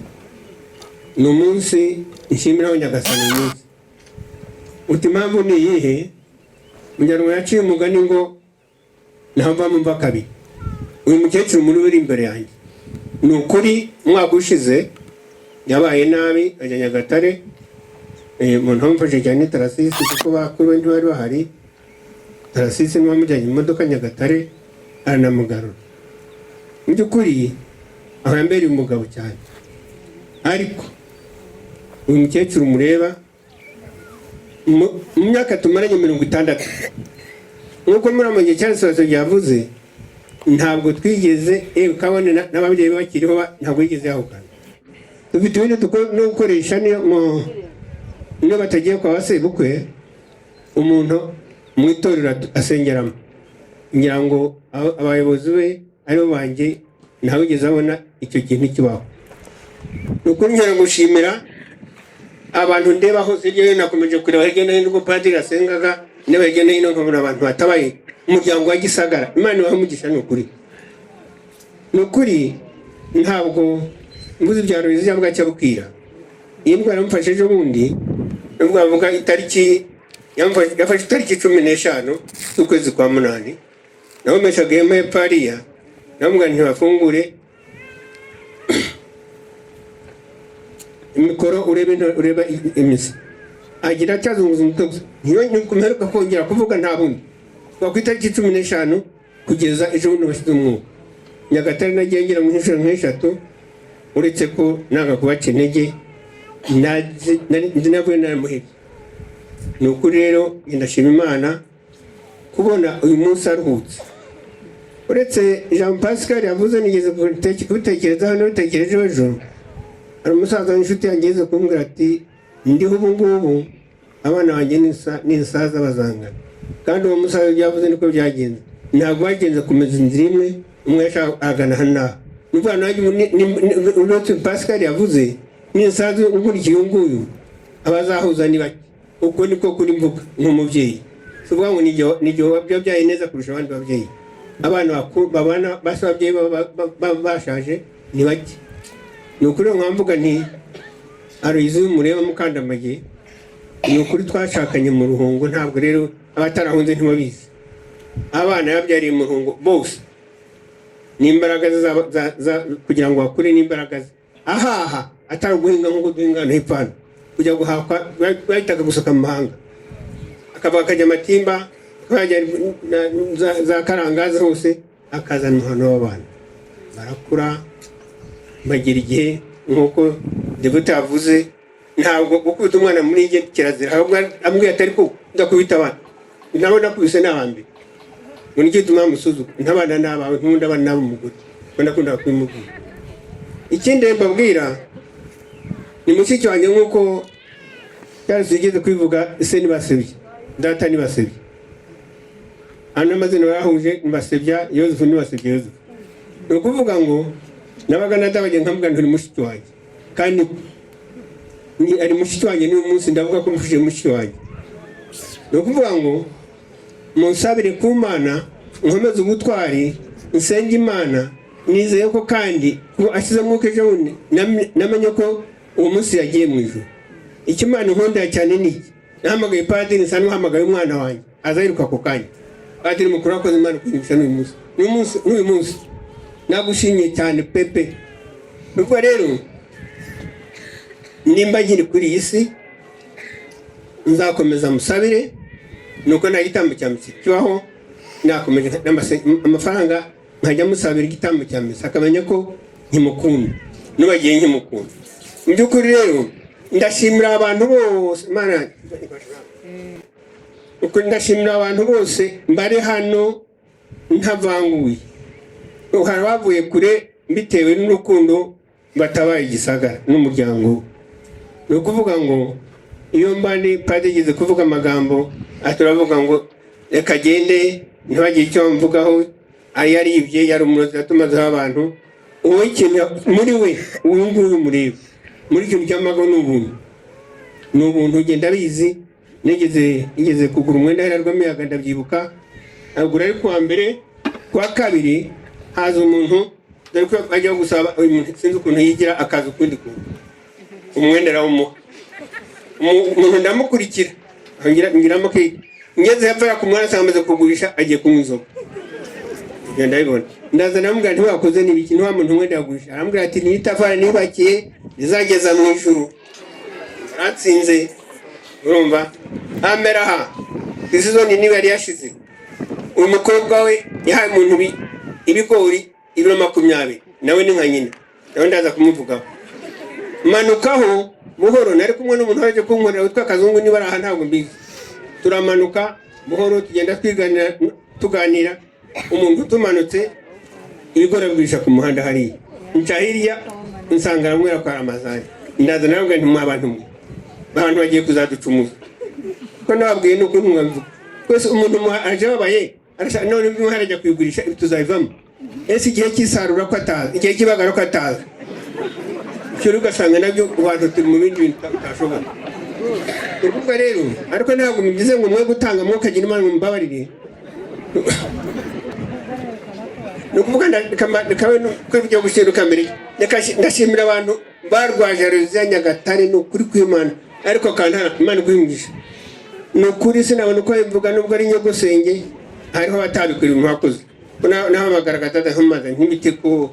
ni umunsi nshimiraho Nyagasani. Umunsi uti impamvu ni iyihe? Munyarwanda yaciye umugani ngo ntavamo mva kabiri. Uyu mukecuru muri uri imbere yanjye, ni ukuri umwaka ushize yabaye nabi ajya Nyagatare. Umuntu wamufashe cyane ni Tarasisi, kuko bakuru be ntibari bahari. Tarasisi niwe wamujyanye mu modoka Nyagatare aranamugarura. Mu by'ukuri aho yambereye umugabo cyane. Ariko uyu mukecuru mureba, mu myaka tumaranye 60, nk'uko muri amage cyane yavuze, ntabwo twigeze kabone n'ababyeyi be bakiriho, ntabwo yigeze yahukana. Dufite ibintu no gukoresha niyo batagiye kwa sebukwe, umuntu mu itorero asengeramo, ngira ngo abayobozi be aribo banjye, ntawigeze abona icyo kintu kibaho. Ni ukuri ngira gushimira abantu ndeba hose hirya no hino. Nakomeje kureba hirya no hino ubwo padiri asengaga, ndeba hirya no hino nkabona abantu batabaye umuryango wa Gisagara. Imana ibahe umugisha. Ni ukuri, ni ukuri, ntabwo mbuze ibyaro bizijya bwacya bukira. Iyi ndwara yamufashe ejo bundi, nubwo bavuga itariki yafashe itariki 15 z'ukwezi kwa 8, nawumeshaga ihema hepfo hariya, namubwira ntibafungure imikoro urebe ureba imizi, agira atazunguza umutwe gusa. Ntiyo mperuka kongera kuvuga nta bundi kuva ku itariki 15 kugeza ejo bundi bashyize umwuka. Nyagatare nagiye ngira mu nshuro nk'eshatu, uretse ko nanga kubaca intege, navuye naramuhebye. Ni ukuri rero ndashima Imana kubona uyu munsi aruhutse. Uretse Jean Pascal yavuze, nigeze kubitekerezaho n'ubitekerejeho ejo. Hari umusaza w'inshuti yanjye yize kumbwira ati ndiho ubu ngubu abana banjye n'insaza bazangana. Kandi uwo musaza ibyo yavuze niko byagenze, ntabwo bagenze kumeza inzira imwe, umwe yashaka agana aha n'aha. Ni ukuvuga nanjye uretse Pascal yavuze n'insaza ukurikiye uyu nguyu abazahuza ni bake. Uko niko kuri mvuga nk'umubyeyi, si ukuvuga ngo ni igihe wabyaye neza kurusha abandi babyeyi. Abana babana basa ababyeyi bashaje ni bake. Ni ukuri nkamvuga nti Aloyizi mureba Mukandamage, ni ukuri twashakanye mu ruhungo, ntabwo rero abatarahunze ntibabizi. Abana yabyariye mu ruhungo bose ni imbaraga kugira ngo bakure, ni imbaraga ze. Ahaha atari guhinga nk'uko duhinga hano hepfo hano, kujya guhakwa bahitaga gusoka mu mahanga, akava akajya Matimba, akajya za Karangazi hose, akazana umuhano w'abana barakura bagira igihe. Nk'uko Devote yavuze, ntabwo gukubita umwana muri njye kirazira, ahubwo ambwiye atari ko ndakubita abana, nabo nakubise ni abambere ngo nicyo gituma bamusuzugura, ntabana n'abawe ntundi abana n'ab'umugore, ngo ndakunda kubimubwira. Ikindi mbabwira ni mushiki wanjye, nk'uko Charles yigeze kubivuga, se ntibasebye, data ntibasebye, hano amazina barahuje ntibasebya Yozefu, ntibasebye Yozefu. Ni ukuvuga ngo nabaga nadabagiye nkamubwira nti uri mushiki wanjye, kandi ari mushiki wanjye n'uyu munsi ndavuga ko mfuje mushiki wanjye. Ni ukuvuga ngo munsabire ku Mana nkomeze ubutwari, nsenge Imana, nizeye ko kandi ashyize umwuka ejo bundi namenye ko uwo munsi yagiye mu ijuru. Icyo Imana inkundira cyane ni iki, nahamagaye padiri nsa n'uhamagaye umwana wanjye aza yiruka ako kanya. Padiri mukuru wakoze Imana kunyibutsa n'uyu munsi, n'uyu munsi nagushimye cyane pepe. Ubwo rero nimba nkiri kuri iyi si nzakomeza musabire, nuko nta gitambo cya misa kibaho, nakomeje amafaranga nkajya musabira igitambo cya misa akamenya ko nkimukunda, nubagiye nkimukunda. Mu by'ukuri rero ndashimira abantu bose, Imana uko ndashimira abantu bose mbari hano ntavanguye, hari abavuye kure bitewe n'urukundo batabaye igisagara n'umuryango. Ni ukuvuga ngo iyo mbani padiri yigeze kuvuga amagambo aturavuga ngo reka agende ntibagire icyo bamvugaho, ari yaribye yari umurozi yatumazeho abantu. Uwo ikintu muri we uyu nguyu mureba muri ikintu cy'amago ni ubuntu, ni ubuntu ugenda abizi. Nigeze kugura umwenda w'imiyaga ndabyibuka, agura ari kuwa mbere, kuwa kabiri haza umuntu dore ko ajya gusaba uyu muntu sinzi ukuntu yigira akaza ukundi kuntu umwenda arawumuha, umuntu ndamukurikira ngiramo keke, ngeze hepfo ya kumwana nsanga amaze kugurisha agiye kunywa inzoga. Ibyo ndabibona, ndaza ndamubwira nti wakoze n'ibiki, ntiwa muntu umwenda yagurisha, arambwira ati ni itafari niyubakiye rizageza mu ijuru, aratsinze. Urumva amera aha isizoni niba yari yashize, uyu mukobwa we yahaye umuntu ibigori ibiro 20, nawe ni nka nyina, nawe ndaza kumuvugaho. Manukaho buhoro, nari kumwe n'umuntu waje kunkorera witwa Kazungu, niba ari aha ntabwo mbizi. Turamanuka buhoro tugenda twiganira tuganira, umuntu tumanutse ibigori abigurisha ku muhanda hariya, nca hirya nsanga aramwera kwa Ramazani, ndaza nawe nti mwa bantu mwe, abantu bagiye kuzaducumuza, ko nababwiye nuko ntumwabivuga twese. Umuntu aje ababaye arashaka none bimwe arajya kuyigurisha tuzabivamo. Ese igihe cy'isarura ko ataza, igihe cy'ibagara ko ataza, icyo ugasanga nabyo abantu turi mu bindi bintu tutashobora. Ukuvuga rero ariko ntabwo bigize ngo mwe gutanga mwokagira Imana mumbabarire. Ni ukuvuga ko gushinduka mbere, ndashimira abantu barwaje Aloyiziya Nyagatare, ni ukuri kw'Imana, ariko kantara Imana iguhe. Ni ukuri sinabona uko mbivuga, nubwo ari nyogosenge hariho abatabikora ibintu bakoze. Nahamagara gatata nkomaze nk'ibiti ko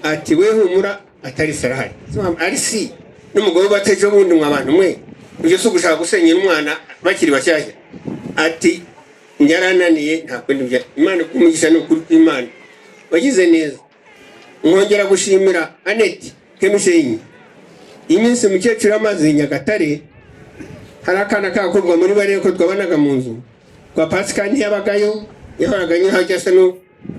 ati we humura atari sarahari ari si n'umugabo bateje bundi mwa bantu mwe, ibyo si ugushaka gusenyera umwana bakiri bashyashya. Ati nyarananiye nta kundi bya Imana kumugisha, ni ukuri kw'Imana wagize neza. Nkongera gushimira Annette Kemishenyi, iminsi umukecuru amaze Nyagatare, hari akana k'agakobwa muri bariya ko twabanaga mu nzu kwa Pascal ntiyabagayo, yahoraga anyura ajya asa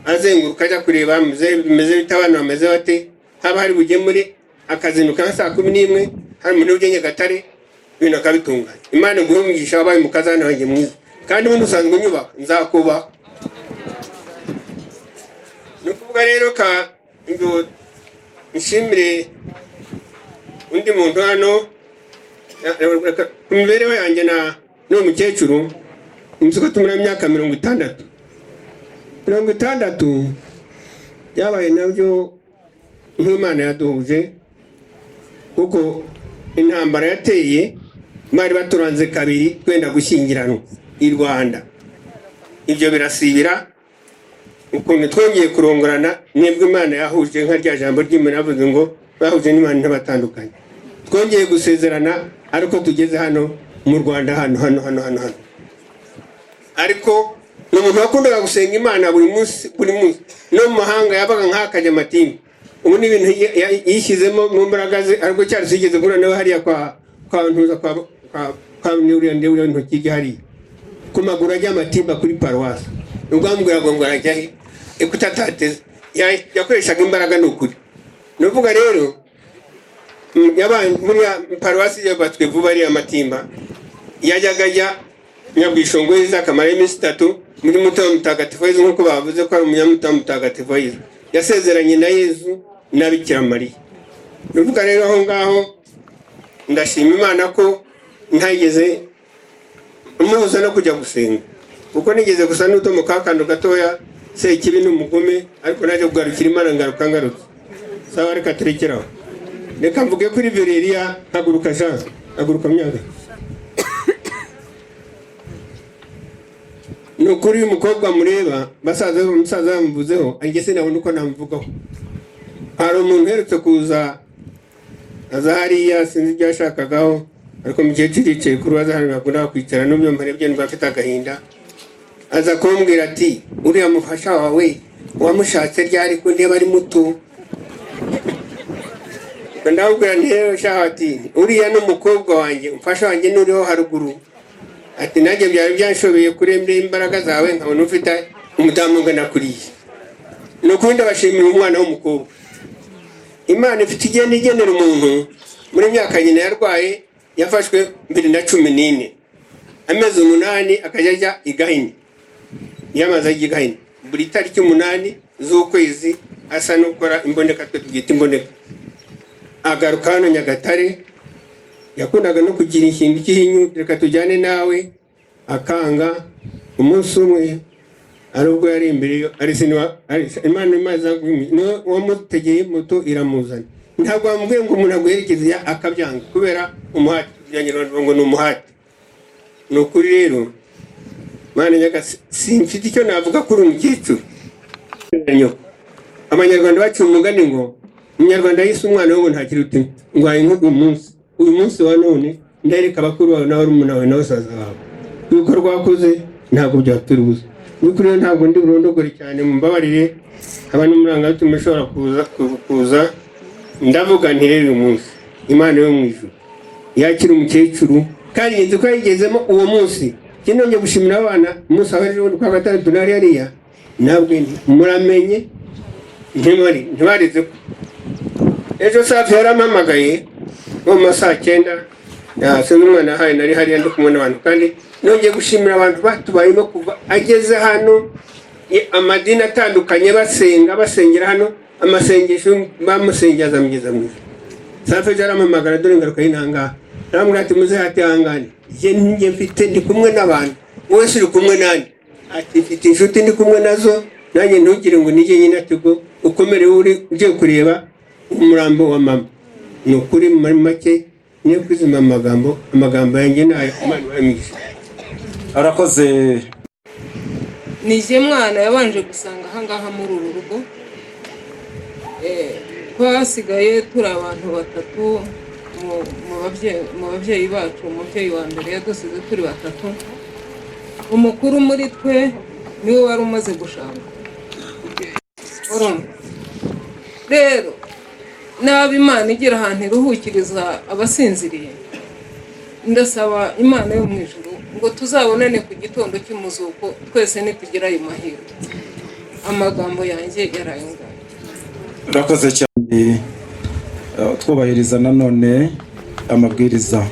azenguruka ajya kureba bimeze bite, abana bameze bate, haba hari bugemure Akazinduka nka saa 11 hari umuntu ujya Nyagatare, ibintu akabitunganya. Imana iguhe umugisha, wabaye umukazana wanjye mwiza, kandi ubundi usanzwe unyubaha, nzakubaha. Ni ukuvuga rero ka ngo nshimire undi muntu hano ku mibereho yanjye na n'uwo mukecuru. Nzi ko tumara imyaka 60, 60 byabaye nabyo nk'Imana yaduhuje, kuko intambara yateye bari baturanze kabiri twenda gushyingiranwa i Rwanda. Ibyo birasibira. Ukuntu twongeye kurongorana nibwo Imana yahuje, nka rya jambo ry'Imana yavuze ngo bahuje n'Imana ntibatandukanye. Twongeye gusezerana ariko tugeze hano mu Rwanda, hano hano hano hano hano. Ariko ni umuntu wakundaga gusenga Imana buri munsi, buri munsi. No mu mahanga yabaga nk'akajya amatimu. Ubu ni ibintu yishyizemo mu mbaraga ze. Ariko cyari sigeze guhura nawe hariya kwa Ntuza, kwa uriya uriya ntoki hariya ku maguru ajya amatimba kuri paruwasi. Ubwo bamubwiraga ngo arajya he kutatateze, yakoreshaga imbaraga. Ni ukuri, ni ukuvuga rero yabaye muri ya paruwasi yubatswe vuba ariya matimba, yajyaga ajya Nyabwishongo yiza akamara iminsi 3 muri Mutima Mutagatifu Yezu, nk'uko bavuze ko ari umunyamutima mutagatifu wa Yezu, yasezeranye na Yezu na Bikira Mariya. Ni ukuvuga rero aho ngaho ndashima Imana ko ntageze umuhuza no kujya gusenga, kuko nigeze gusa n'utomo kakantu gatoya, sekibi n'umugome, ariko naje kugarukira Imana, ngaruka ngarutse. Sawa, reka turekeraho. Reka mvuge kuri Vereriya. Haguruka Jean, haguruka myaka. Ni ukuri uyu mukobwa mureba, basaza umusaza bamuvuzeho, njye sinabona uko namuvugaho. Hari umuntu uherutse kuza aza hariya, sinzi ibyo yashakagaho, ariko umukecuru yicaye ku rubaza hano bakunda kwicara, n'ubwo mparebye numva afite agahinda. Aza kumbwira ati uriya mufasha wawe wamushatse ryari ko ndeba ari muto? Ndamubwira nti rero shaho, ati uriya ni umukobwa wanjye, umufasha wanjye n'uriho haruguru. Ati nanjye byari byanshobeye kurembera imbaraga zawe nkabona ufite umudamu ungana kuriya. Ni ukuri ndabashimira umwana w'umukobwa. Imana ifite igenda igenera umuntu. Muri myaka nyina yarwaye, yafashwe 2014, amezi 8 akajya ajya i Gahini. Yamaze ajya i Gahini buri tariki 8 z'ukwezi, asa n'ukora imboneka, twe tubyita imboneka. Agaruka hano Nyagatare, yakundaga no kugira ikintu cy'ihinyu, reka tujyane nawe, akanga. Umunsi umwe ari ubwo yari imbere ari sinwa, Imana imaze niwe wamutegeye moto iramuzana. Ntabwo wamubwiye ngo umuntu aguherekeze akabyanga kubera umuhati, Abanyarwanda ngo ni umuhati. Ni ukuri rero Mana Nyagasani, simfite icyo navuga kuri uyu mukecuru. Abanyarwanda baciye umugani ngo Umunyarwanda yise umwana we ngo ntakiri uti ngo aye uyu munsi, uyu munsi wa none ndereka abakuru bawe n'abarumuna bawe n'abasaza bawe ibikorwa wakoze ntabwo byapfira ubusa. By'ukuri ntabwo ndi burondogore cyane, mumbabarire, haba n'umurangamutima ushobora kuza. Ndavuga nti rero uyu munsi Imana yo mu ijuru yakira umukecuru, kandi nzi ko yayigezemo uwo munsi. Ikindi nongeye gushimira abana, umunsi wa ejo kwa gatandatu nari hariya, nabwo nti muramenye ntibareze ko ejo Safi yarampamagaye nko mu ma saa 9, sinzi umwana yahaye, nari hariya ndi kumwe n'abantu. Kandi nongeye gushimira abantu batubayemo kuva ageze hano, amadini atandukanye basenga, basengera hano, amasengesho bamusengera azamugeza mu ijuru. Safi ejo arampamagara, dore ingaruka y'intangaha, aramubwira ati muze hatihangane, njye mfite ndi kumwe n'abantu, wowe uri kumwe nanjye. Ati mfite inshuti ndi kumwe nazo, nanjye ntugire ngo nijye nyine, ati ubwo ukomere uri ugiye kureba umurambo wa mama. Ni ukuri muri make niyo kwizima amagambo yanjye nayo. Imana ibahe. Arakoze. Nije mwana yabanje gusanga ahangaha muri uru rugo. Twasigaye turi abantu batatu mu babyeyi bacu. Umubyeyi wa mbere yadusize turi batatu, umukuru muri twe niwe wari umaze gushaka. Rero naba Imana igira ahantu iruhukiriza abasinziriye, ndasaba Imana yo mu ijuru ngo tuzabonane ku gitondo cy'umuzuko twese nitugira ayo mahirwe. Amagambo yanjye yaraye ngayo. Urakoze cyane. Twubahiriza nanone amabwiriza.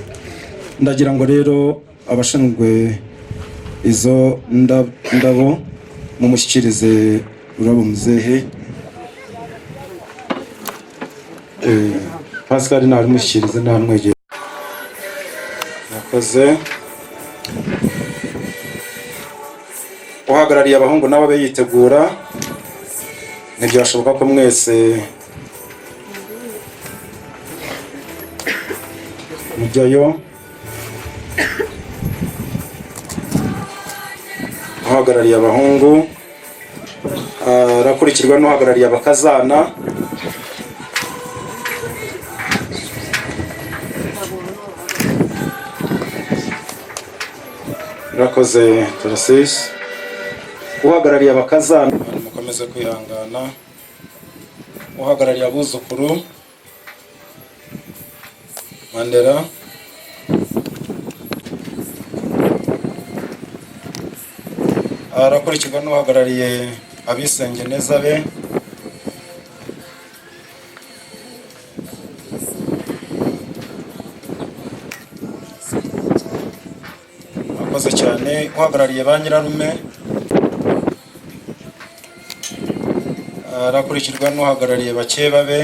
Ndagira ngo rero abashinzwe izo ndabo mumushyikirize urabo muzehe. Pascal ntarumushyikirize, ntamwegere. Murakoze. Uhagarariye abahungu nawe abe yitegura. Ntibyashoboka ko mwese mujyayo. Uhagarariye abahungu arakurikirwa n'uhagarariye abakazana. Murakoze Tarasisi. Uhagarariye abakazana, mukomeze kwihangana. Uhagarariye abuzukuru, Mandela. Arakurikirwa n'uhagarariye abisengeneza be. Murakoze cyane. Uhagarariye ba nyirarume arakurikirwa n'uhagarariye bakeba be.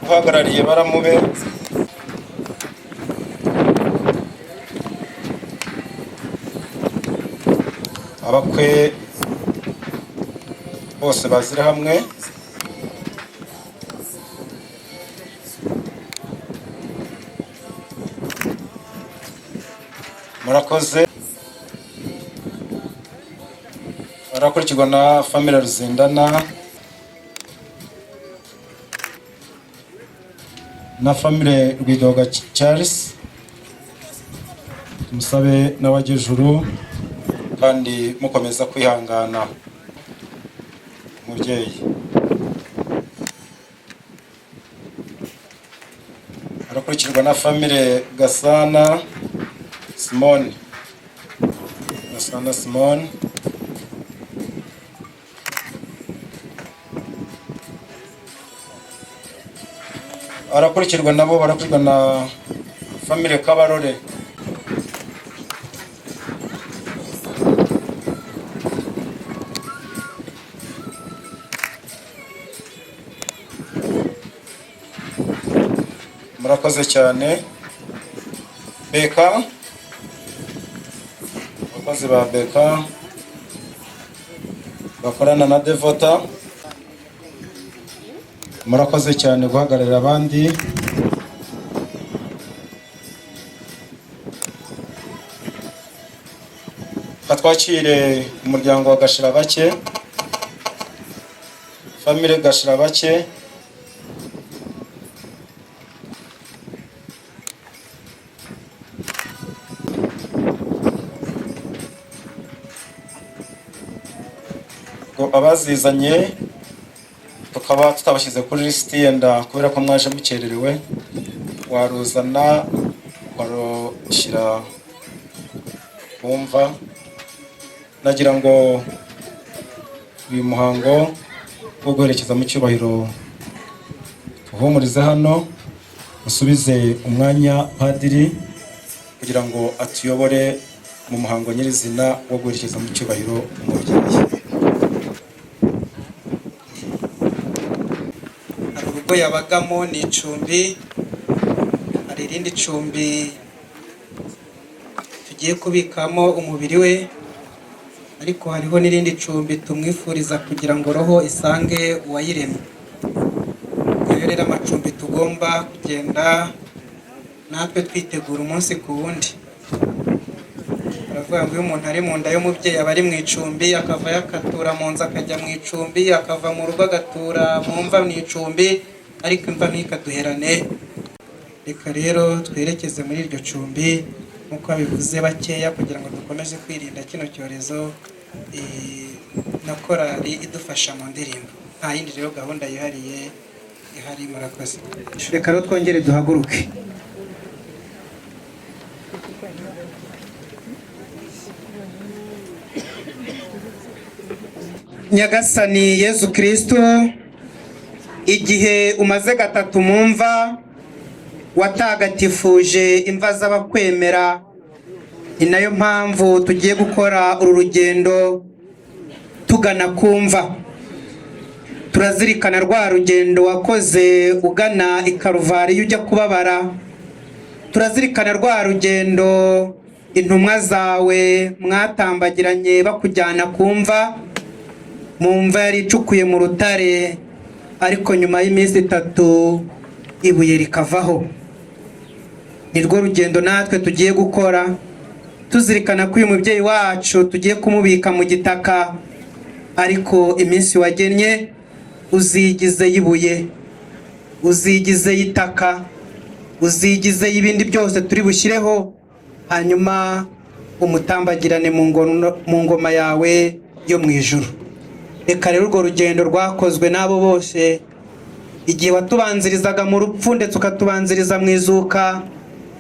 Uhagarariye baramube. Abakwe bose bazira hamwe. Murakoze. Barakurikirwa na famille Ruzindana na famille Rwidoga Charles. Tumusabe n'abajejuru kandi mukomeza kwihangana umubyeyi. Arakurikirwa na famille Gasana Simone. Gasana Simone. Arakurikirwa nabo, barakurikirwa na famille Kabarore. Murakoze cyane. Beka, abakozi ba Beka bakorana na Devota, murakoze cyane guhagararira abandi. Twakire umuryango wa Gashirabake, famille Gashirabake. Abazizanye tukaba tutabashyize kuri lisiti yenda kubera ko mwaje mukererewe, waruzana ukarushyira kumva. Nagira ngo uyu muhango wo guherekeza mu cyubahiro tuhumurize hano, usubize umwanya padiri kugira ngo atuyobore mu muhango nyirizina wo guherekeza mu cyubahiro umubyeyi. Hari urugo yabagamo ni icumbi, hari irindi cumbi tugiye kubikamo umubiri we, ariko hariho n'irindi cumbi tumwifuriza kugira ngo roho isange uwayiremye. Ayo rero amacumbi tugomba kugenda natwe twitegura umunsi ku wundi. Baravuga ngo iyo umuntu ari mu nda y'umubyeyi aba ari mu icumbi, akava yakatura mu nzu akajya mu icumbi, akava mu rugo agatura mu mva mu icumbi, ariko imva ntikaduherane. Reka rero twerekeze muri iryo cumbi nk'uko babivuze bakeya, kugira ngo dukomeze kwirinda kino cyorezo, na korali idufasha mu ndirimbo. Nta yindi rero gahunda yihariye ihari. Murakoze. Reka rero twongere duhaguruke. Nyagasani Yezu Kristo, igihe umaze gatatu mu mva watagatifuje imva z'abakwemera, ni nayo mpamvu tugiye gukora uru rugendo tugana ku mva. Turazirikana rwa rugendo wakoze ugana i Karuvariyo ujya kubabara, turazirikana rwa rugendo intumwa zawe mwatambagiranye bakujyana ku mva, mu mva yari icukuye mu rutare, ariko nyuma y'iminsi 3 ibuye rikavaho. Ni rwo rugendo natwe tugiye gukora, tuzirikana ko uyu mubyeyi wacu tugiye kumubika mu gitaka, ariko iminsi wagennye uzigize y'ibuye, uzigize y'itaka, uzigize y'ibindi byose turi bushyireho, hanyuma umutambagirane mu ngoma yawe yo mu ijuru. Reka rero urwo rugendo rwakozwe n'abo bose, igihe watubanzirizaga mu rupfu ndetse ukatubanziriza mu izuka,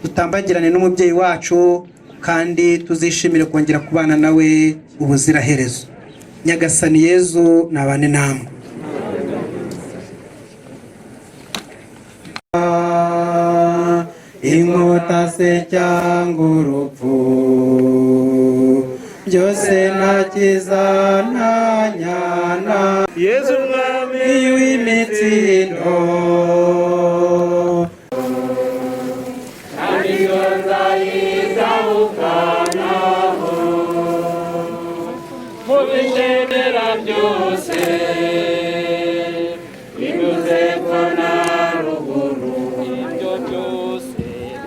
dutambagirane n'umubyeyi wacu kandi tuzishimire kongera kubana nawe ubuziraherezo. Nyagasani Yezu nabane namwe. Inkota se cyangwa urupfu byose nta kizantanyana, Yezu Mwami w'imitsindo. Kandi iyo nzayizabukanaho mu bikenera byose, binyuze epfo na ruguru, ibyo byose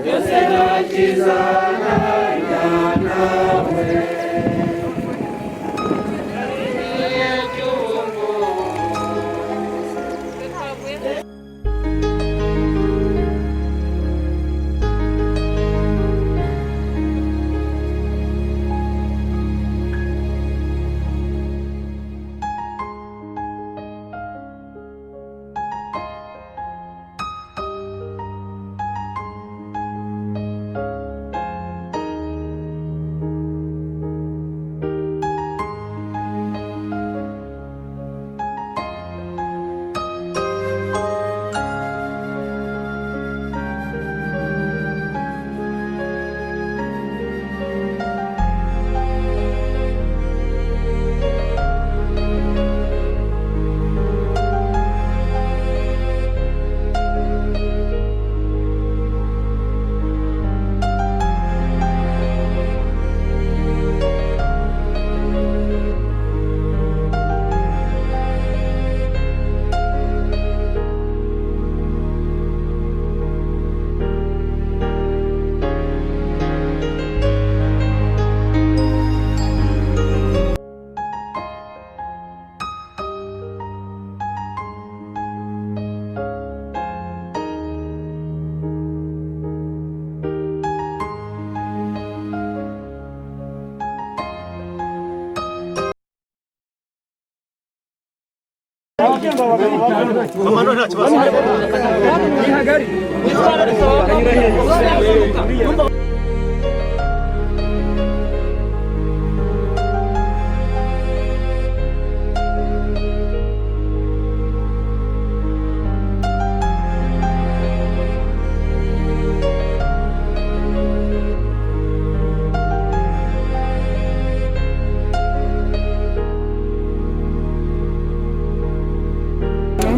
byose nta kizantanyana we.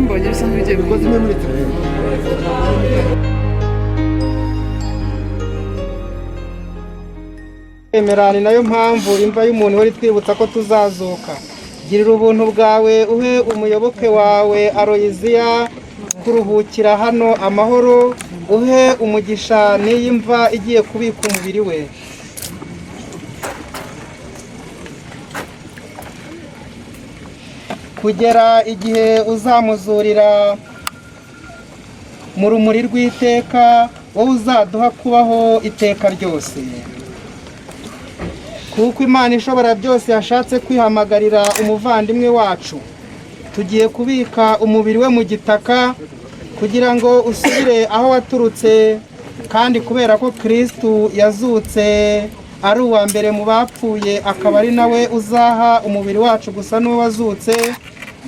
Mbonye bisa nk'ibigiye Kwemera ni nayo mpamvu imva y'umuntu ihora itwibutsa ko tuzazuka. Girira ubuntu bwawe uhe umuyoboke wawe Aloyiziya kuruhukira hano amahoro, uhe umugisha n'iyi mva igiye kubika umubiri we. Kugera igihe uzamuzurira mu rumuri rw'iteka, wowe uzaduha kubaho iteka ryose. Kuko Imana ishobora byose yashatse kwihamagarira umuvandimwe wacu, tugiye kubika umubiri we mu gitaka kugira ngo usubire aho waturutse, kandi kubera ko Kristu yazutse Ari uwa mbere mu bapfuye, akaba ari nawe uzaha umubiri wacu gusa n'uwazutse.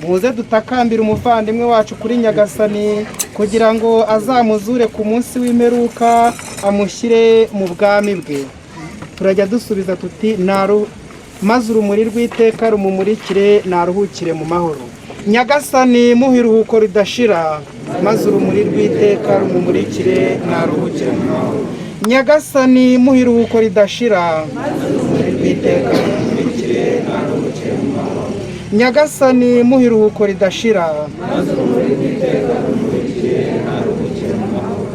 Muze dutakambire umuvandimwe wacu kuri Nyagasani, kugira ngo azamuzure ku munsi w'imperuka, amushyire mu bwami bwe. Turajya dusubiza tuti: naru maze urumuri rw'iteka rumumurikire, naruhukire mu mahoro. Nyagasani, muhe iruhuko ridashira, maze urumuri rw'iteka rumumurikire, naruhukire mu mahoro. Nyagasani, muhe iruhuko ridashira, maze urumuri rw'iteka rumumurikire, naruhukire mu mahoro. Nyagasani, muhe iruhuko ridashira, maze urumuri rw'iteka rumumurikire, naruhukire mu mahoro.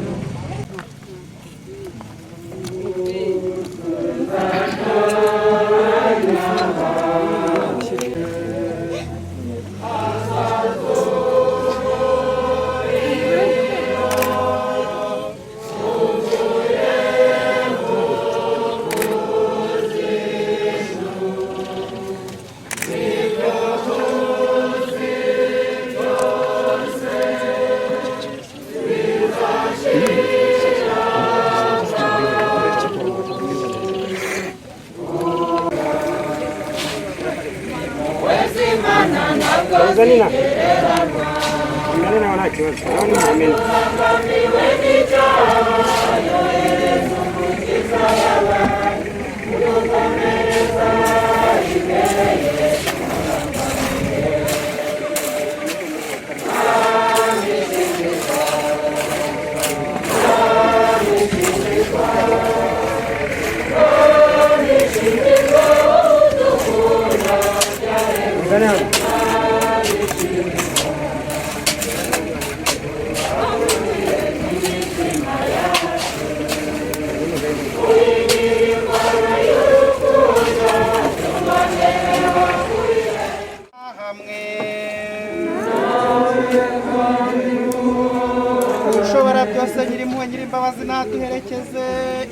Ushobora byose, Nyirimpuhwe, Nyirimbabazi, naduherekeze.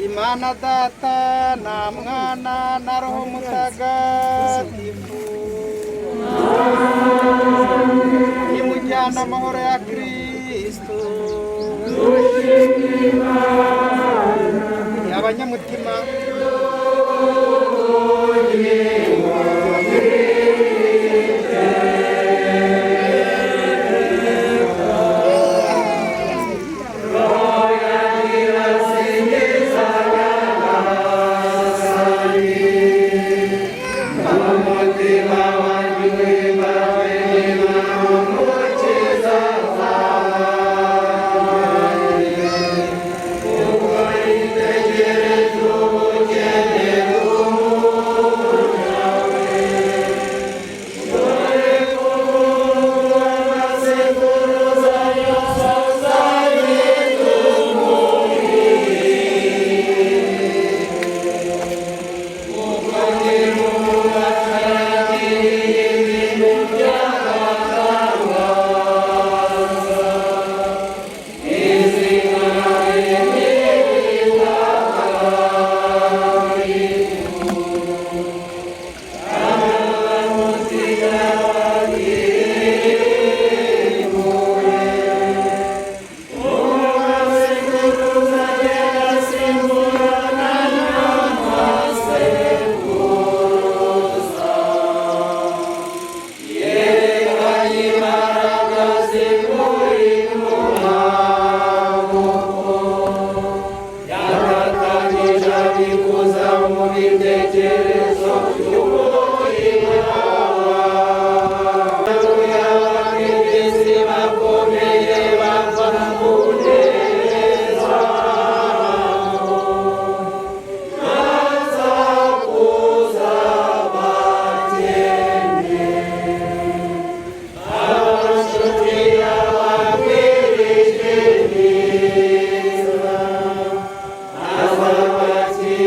Imana Data na Mwana na Roho Mutagatifu. Nimujyana amahoro ya Kristo. Abanyamutima.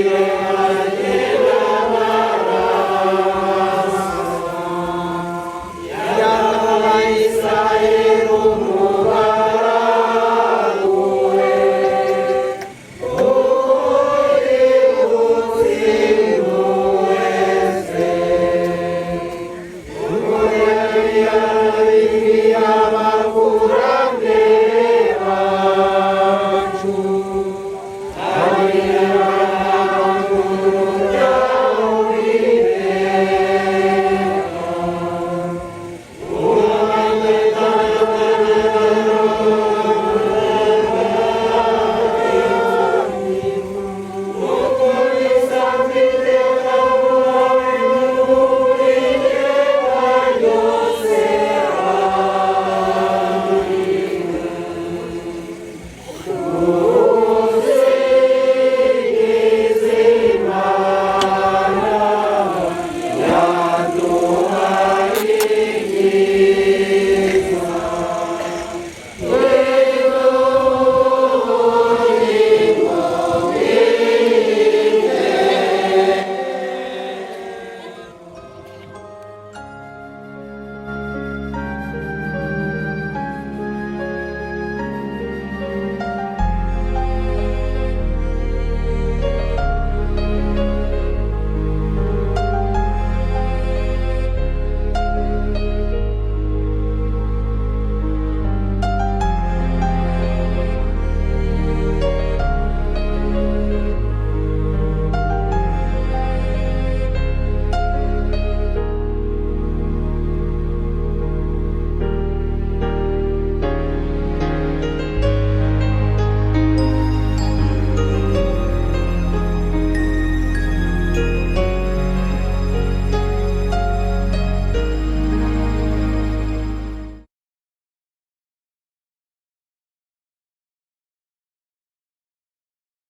Amen.